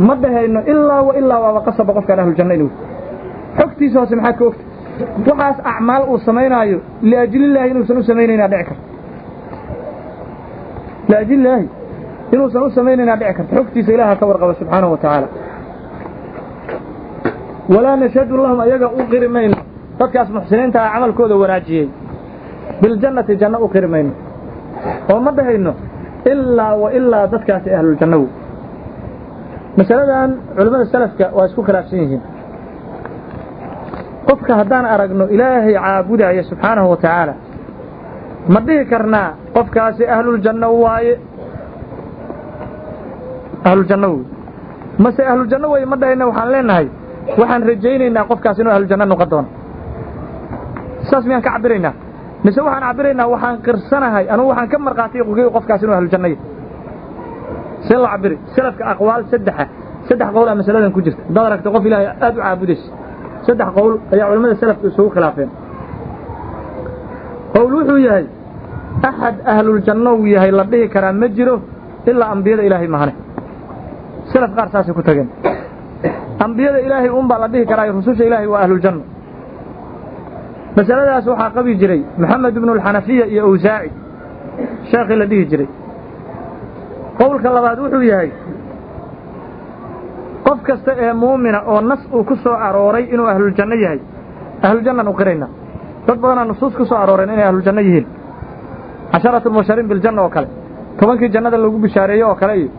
ma dhahayno ilaa wa ilaa waaba qasaba qofkaan ahluljanno inuu. Xogtiisa hoose maxaad ka ogta? Waxaas acmaal uu samaynaayo liajlillaahi inuusan u samaynaynaa dhici karto, liajlillaahi inuusan u samaynaynaa dhici karto. Xogtiisa Ilaaha ka warqaba subxaanahu wa tacaala. Walaa nashhadu lahum, ayaga u qiri mayno, dadkaas muxsiniinta ah camalkooda wanaajiyey, biljannati, janno u qiri mayno oo ma dhahayno ilaa wa ilaa dadkaasi ahluljanno wey. Masaladan culimmada salafka waa isku khilaafsan yihiin. Qofka haddaan aragno Ilaahay caabudaya subxaanahu wa tacaala, ma dhihi karnaa qofkaasi ahluljanno waaye, ahluljanno wey, mase ahluljanno wey ma dhahayna? Waxaan leenahay waxaan rajaynaynaa qofkaas inuu ahluljanno noqon doono, saas miyaan ka cabiraynaa? Mise waxaan cabiraynaa waxaan qirsanahay anugu, waxaan ka markhaatiy qofkaas inuu ahluljanno yahay? See loo cabiri? Salafka aqwaal saddexa, saddex qowl aa masaladan ku jirta. Haddaad aragto qof Ilaahay aad u caabudaysa, saddex qowl ayaa culimmada salafka isugu khilaafeen. Qowl wuxuu yahay axad ahluljanno uu yahay la dhihi karaa ma jiro ilaa ambiyada Ilaahay mahane. Salaf qaar saasay ku tageen, ambiyada Ilaahay un baa la dhihi karaa, rususha Ilaahay waa ahluljanno. Masaladaas waxaa qabi jiray Maxamed ibnu Alxanafiya iyo Awsaaci sheekhii la dhihi jiray. Qowlka labaad wuxuu yahay qof kasta ee muumina oo nas uu ku soo arooray inuu ahluljanno yahay, ahluljannan u qiraynaa. Dad badanaa nusuus ku soo arooreen inay ahluljanno yihiin, casharatu lmubashariin biljanna oo kale, 10kii jannada lagu bishaareeyey oo kale, iyo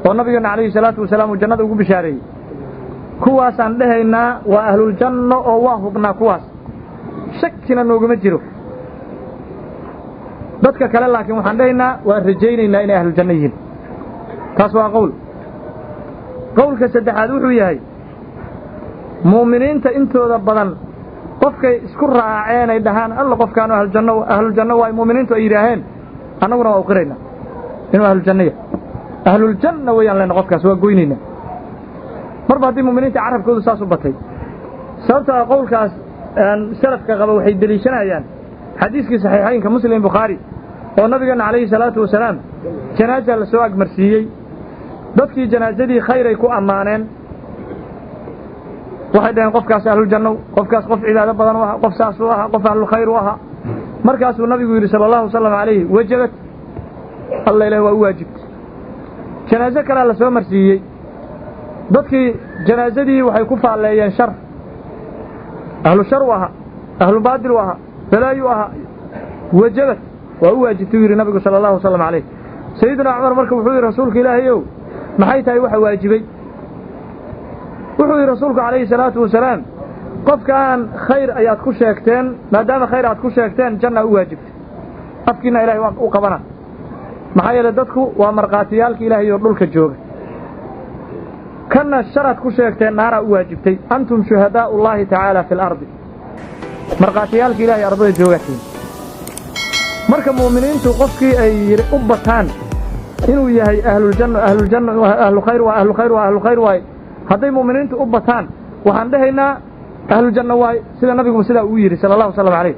oo nabigeena calayhi salaatu wasalaam uu jannada ugu bishaareeyey, kuwaasaan dhehaynaa waa ahluljanno oo waa hubnaa kuwaas, shakina nooguma jiro. Dadka kale laakiin waxaan dhehaynaa waan rajaynaynaa inay ahluljanno yihiin. Taas waa qowl. Qowlka saddexaad wuxuu yahay mu'miniinta intooda badan qofkay isku raaceen ay dhahaan alla qofkaanu ahluljanno, ahluljanno waay mu'miniintu ay yidhaaheen, annaguna waa u qiraynaa inuu ahluljanno yahay. Ahluljanna weeyaan lena qofkaas waa goynaynaa marba haddii mu'miniinta carabkoodu saas u batay. Sababta ah qowlkaas salafka qaba waxay deliishanayaan xadiiskii saxiixaynka Muslim, Bukhaari, oo nabigeena calayhi salaatu wasalaam janaaza la soo agmarsiiyey. Dadkii janaasadii khayray ku ammaaneen, waxay dhaheen qofkaas ahluljanno, qofkaas qof cibaado badan u ahaa, qof saasuu ahaa, qof ahlulkhayr u ahaa. Markaasuu nabigu yidhi sala allahu wasalam calayhi, wajabat, alla ilahi waa u waajibtay. Janaaso kalea la soo marsiiyey, dadkii janaasadii waxay ku faalleeyeen shar, ahlu shar u ahaa, ahlu baadil u ahaa, balaayu ahaa. Wajabat, waa u waajibtay u yidhi nabigu sala allahu wasalam calayh. Sayidinaa Cumar marka wuxuu yidhi, rasuulka ilaahayow, maxay tahay waxa waajibay? Wuxuu yidhi rasuulku calayhi salaatu wasalaam, qofkaan khayr ayaad ku sheegteen, maadaama khayr aad ku sheegteen janna u waajibtay, afkiinna ilahay waa u qabana, maxaa yeelay dadku waa markhaatiyaalka ilaahay oo dhulka jooga. Kanna sharaad ku sheegteen, naaraa u waajibtay. Antum shuhadaa'u llaahi tacaala fi alardi, markhaatiyaalka ilahay ardada joogatiin. Marka mu'miniintu qofkii ay u bataan inuu yahay ahluljanno, ahluljanno, ahlu khayr waa, ahlu khayr waa, ahlu khayr waay, hadday mu'miniintu u bataan waxaan dhehaynaa ahluljanno waay, sida nabiguba sidaa uu yidhi sala allahu wasalam calayh.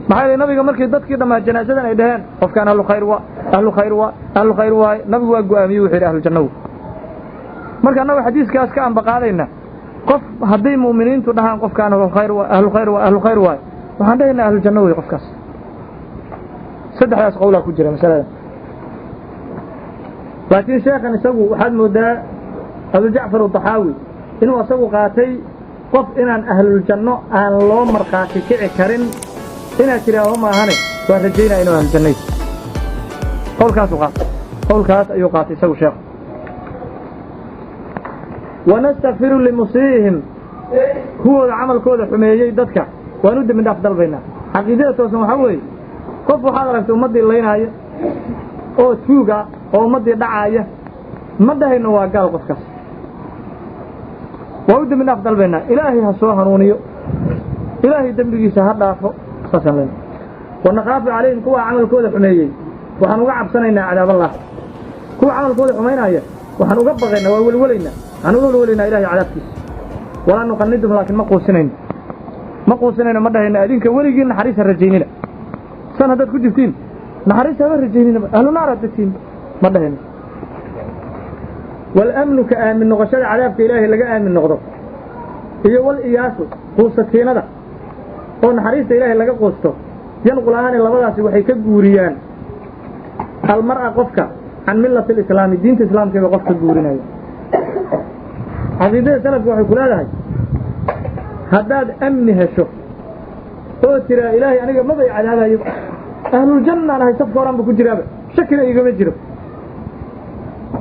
Maxaa yeelay nabiga markii dadkii dhammaa janaasadan ay dhaheen qofkaan ahlu khayr waa, ahlu khayr waa, ahlu khayr waay, nabigu waa go'aamiyey, wuxuu yidhi ahluljanno. Marka annagu xadiiskaas ka ambaqaadayna, qof hadday mu'miniintu dhahaan qofkaan ahlu khayr waa, ahlu khayr waa, ahlu khayr waay, waxaan dhehaynaa ahluljanno wey qofkaas. Saddexdaas qowlaa ku jira masalada, laakiin sheekhan isagu waxaad moodaa Abujacfar Adaxaawi inuu isagu qaatay qof inaan ahluljanno aan loo markhaati kici karin inaad tidhaaho maahane, waa rajaynaya inuu ahlujannay. Qowlkaasuu qaatay, qowlkaas ayuu qaatay isagu sheekhu. Wanastakfiru limusii'ihim, kuwooda camalkooda xumeeyey dadka waan u dembi dhaaf dalbaynaa. Caqiidada toosan waxaa weeye, qof waxaad aragtay ummaddii laynaaya oo tuuga oo ummaddii dhacaaya, ma dhahayno waa gaal qofkaas, waa u dembi dhaaf dalbaynaa, ilaahay ha soo hanuuniyo, ilaahay dembigiisa ha dhaafo, saasaan leenahay. Wanakaafu calayhim, kuwa camalkooda xumeeyey waxaan uga cabsanaynaa cadaaballah. Kuwa camalkooda xumaynaya waxaan uga baqaynaa, waa welwelaynaa, waxaan uga welwelaynaa ilahay cadaabkiisa. Walaa nuqanidum, laakiin ma quusinayno, ma quusinayno, ma dhahayno adinka weligiin naxariis ha rajaynina, san haddaad ku jirtiin naxariis haba rajaynina, ahlu naar aad dadtiin ma dhahayno. Walamnu, ka aamin noqoshada cadaabka ilaahay laga aamin noqdo, iyo wal iyaasu, quusatiinada oo naxariista ilaahay laga quusto, yanqulaani, labadaasi waxay ka guuriyaan almar'a, qofka, can millati alislaami, diinta islaamkeeba qof ka guurinaya. Caqiidada salafka waxay ku leedahay, haddaad amni hesho oo tiraa ilaahay aniga mabay cadaabayo, ahluljanaan ahay, safka horaanba ku jiraaba, shakina igama jiro,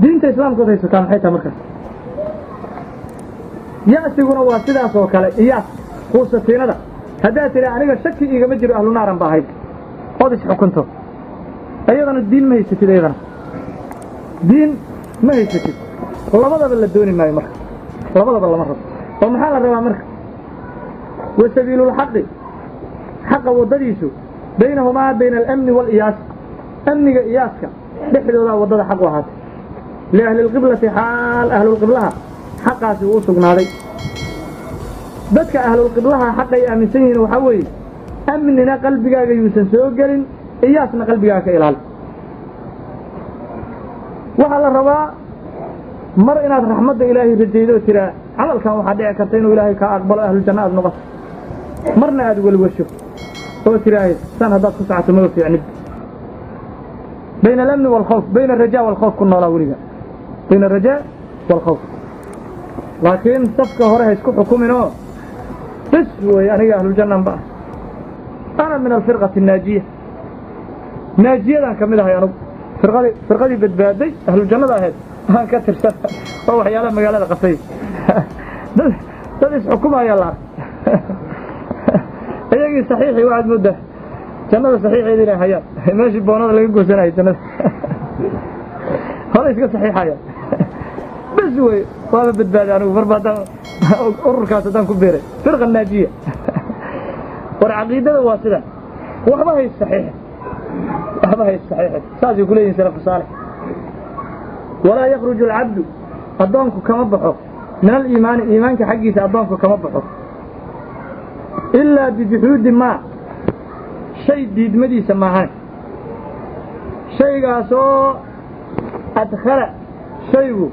diinta islaamkood haysataa maxay tahay markaas? Ya'siguna waa sidaas oo kale, iyaas quusatiinada, haddaad tiraa aniga shaki igama jiro, ahlu naaran ba ahayd, ood isxukunto, iyadana diin ma haysatid, iyadana diin ma haysatid. Labadaba la dooni maayo marka, labadaba lama rabo. Oo maxaa la rabaa marka? Wa sabiilulxaqi, xaqa waddadiisu, baynahumaa, bayna alamni waaliyaas, amniga iyaaska dhexdoodaa waddada xaq u ahaatay, liahli lqiblati, xaal ahlulqiblaha xaqaasi uu u sugnaaday. Dadka ahlulqiblaha xaqay aaminsan yihiin waxaa weeye, amnina qalbigaaga yuusan soo gelin, iyaasna qalbigaaga ka ilaali. Waxaa la rabaa mar inaad raxmadda ilaahay rajaydo oo tiraa camalkan waxaa dhici karta inuu ilaahay kaa aqbalo, ahluljanno aad noqoto, marna aad welwasho oo tiraahay san haddaad ku socoto maba fiicnid. Bayna alamni waalkhawf, bayna alrajaa waalkhawf ku noolaa weliga, bayna alrajaa waalkhawf. Laakiin safka hore ha isku xukuminoo bes wey, aniga ahluljannan ba ah, ana min alfirqati annaajiya, naajiyadaan ka mid ahay anugu, firqadii badbaaday ahluljannada ahayd aan ka tirsan. Oo waxyaalaha magaalada qasay dad isxukumaya la arkay, iyagii saxiixii waxaad moodaa jannada saxiixeeda inay hayaan, meeshii boonada laga goosanayay jannada hore iska saxiixaya, bes wey, waaba badbaaday anigu marba haddaan ururkaas haddaan ku biiray firqa naajiya. War caqiidada waa sidan, waxba hays saxiixin, waxba hays saxiixin, saasay ku leeyihin salafu saalix. Walaa yakhruju alcabdu, addoonku kama baxo, min aliimaani, iimaanka xaggiisa addoonku kama baxo, ilaa bijuxuudi maa, shay diidmadiisa maahane, shaygaasoo adkhala shaygu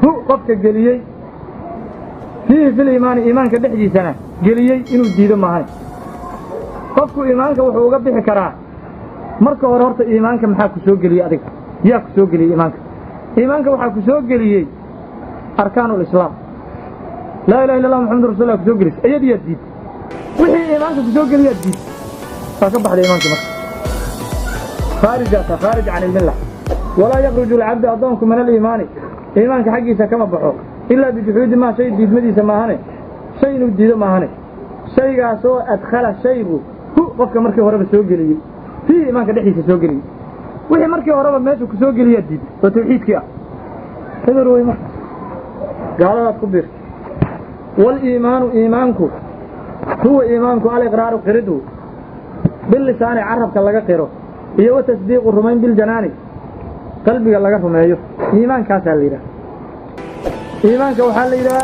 Hu qofka geliyey fiihi fil iimaani iimaanka dhexdiisana geliyey inuu diido maahane. Qofku iimaanka wuxuu uga bixi karaa marka hore horta iimaanka maxaa ku soo geliyey adiga? Yaa ku soo geliyey iimaanka? Iimaanka waxaa ku soo geliyey arkaanulislaam, laa ilaha illa allah muxamadu rasulullah ku soo gelisay, iyadiyaa diid. Wixii iimaanka ku soo geliyaa diid, waa ka baxday iimaanka marka, khaarijaata khaarij can ilmilla. Walaa yakhruju alcabdu addoonku min aliimaani iimaanka xaggiisa kama baxo ilaa bijuxuudi maa shay diidmadiisa maahane, shay inuu diido maahane, shaygaasoo adkhala shaygu hu qofka markii horeba soo geliyey fiihi iimaanka dhexdiisa soo geliyey. Wixii markii horeba meesha ku soo geliyaa diid oo tawxiidkii ah, eber wey marka gaaladaad ku biirtay. Waliimaanu iimaanku huwa iimaanku aliqraaru qiridu bilisaani carabka laga qiro iyo wa tasdiiqu rumayn biljanaani qalbiga laga rumeeyo. Iimaankaasaa la yidhaha. Iimaanka waxaa la yidhaha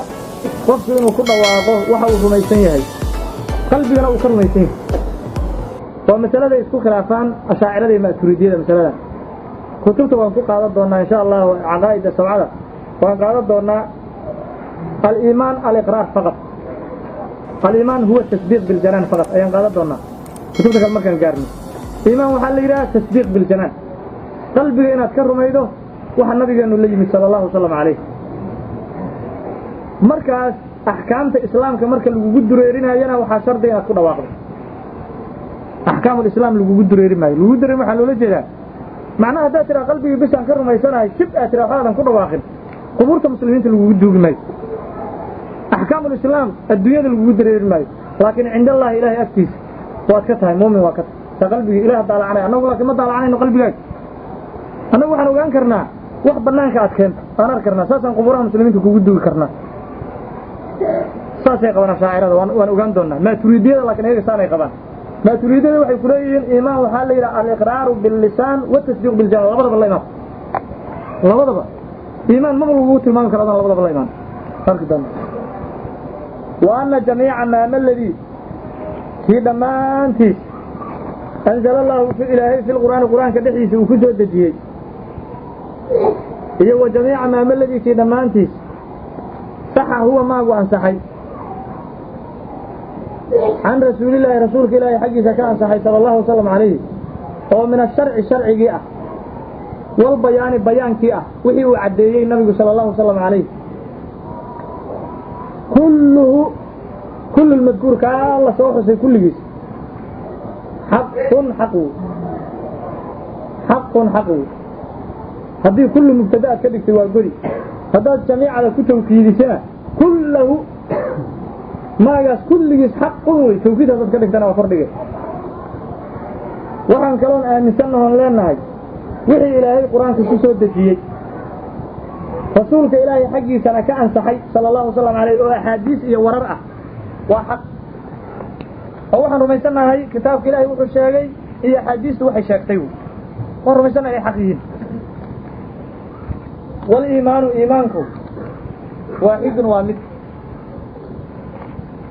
qofku inuu ku dhawaaqo waxa uu rumaysan yahay, qalbigana uu ka rumaysan yahay. Waa masaladay isku khilaafaan ashaacirada iyo maaturiidiyada. Masaladan kutubta waan ku qaadan doonaa insha allahu, caqaa'ida sabcada waan qaadan doonaa. Aliimaan aliqraar faqad, aliimaan huwa tasdiiq biljanaan faqad ayaan qaadan doonaa kutubta kale markaan gaarno. Iimaan waxaa la yidhaha tasdiiq biljanaan, qalbiga inaad ka rumaydo waxa nabigeenu la yimid sala allahu wasalam calayh. Markaas axkaamta islaamka marka lagugu dureerinayana waxaa shardiga inaad ku dhawaaqdo. Axkaamulislaam lagugu dureeri maayo. Lagugu dureeri waxaa loola jeedaa macnaha haddaad tiraa qalbigii bishaan ka rumaysanahay, shib aad tiraa, waxaadan ku dhawaaqin, qubuurta muslimiinta lagugu duugi maayo. Axkaamulislaam adduunyada lagugu dareeri maayo, laakiin cinda allahi ilaahay agtiisa waad ka tahay muumin, waa ka tahay saa qalbigii ilaah daalacanay. Annagu laakiin ma daalacanayno qalbigaaga. Annagu waxaan ogaan karnaa wax banaanka aad keento aan arki karnaa, saasaan qubuuraha muslimiinta kugu duugi karnaa. Saasay qabaan ashaacirada, waan ogaan doonaa maaturiidiyada, laakiin ayaga saanay qabaan. Maaturiidiyada waxay ku leeyihiin iimaan waxaa la yidhaha aliqraaru billisaan watasdiiq biljanaan, labadaba la imaan. Labadaba iimaan maba lagugu tilmaami karo adaan labadaba la imaan. Arki doona. Wa anna jamiica maama aladii kii dhammaantiis anzala allahu ilaahay fi lqur'aani qur'aanka dhexdiisa uu ku soo dejiyey, iyo wa jamiica maama aladii kii dhammaantiis saxa huwa maagu ansaxay can rasuulillaahi rasuulka ilaahi xaggiisa ka ansaxay sala allahu wasalam calayhi, oo min asharci sharcigii ah, walbayaani bayaankii ah, wixii uu caddeeyey nabigu sala allahu wasalam calayh, kulluhu kullu lmadkuur kaa la soo xusay kulligiis xaqun xaq wey, xaqun xaq wey. Haddii kullu mubtada aad ka dhigtay waa godi, haddaad jamiicada ku tawkiidisana kullahu maagaas kulligiis xaqun wey, tawkiid haddaad ka dhigtana waa kordhige. Waxaan kaloon aaminsannahoon leenahay wixii ilaahay qur-aanka ku soo dejiyey, rasuulka ilaahay xaggiisana ka ansaxay sala allahu wasalam caleyh, oo axaadiis iyo warar ah, waa xaq. Oo waxaan rumaysannahay kitaabka ilaahay wuxuu sheegay iyo axaadiistu waxay sheegtay, waan rumaysannahay inay xaq yihiin. Waliimaanu iimaanku waaxidun waa mid.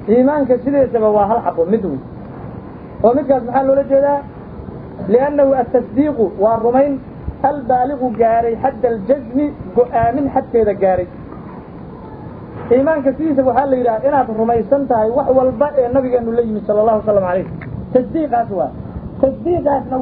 Iimaanka sideesaba waa hal xabo mid wey. Oo midkaas maxaa loola jeedaa? Liannahu atasdiiqu waa rumayn albaaliqu gaaray xadda aljasmi go'aamin xadkeeda gaaray. Iimaanka sidiisaba waxaa la yidhaha inaad rumaysan tahay wax walba ee nabigeenu la yimid sala allahu wasalam calayh. Tasdiiqaas waa tasdiiqaasna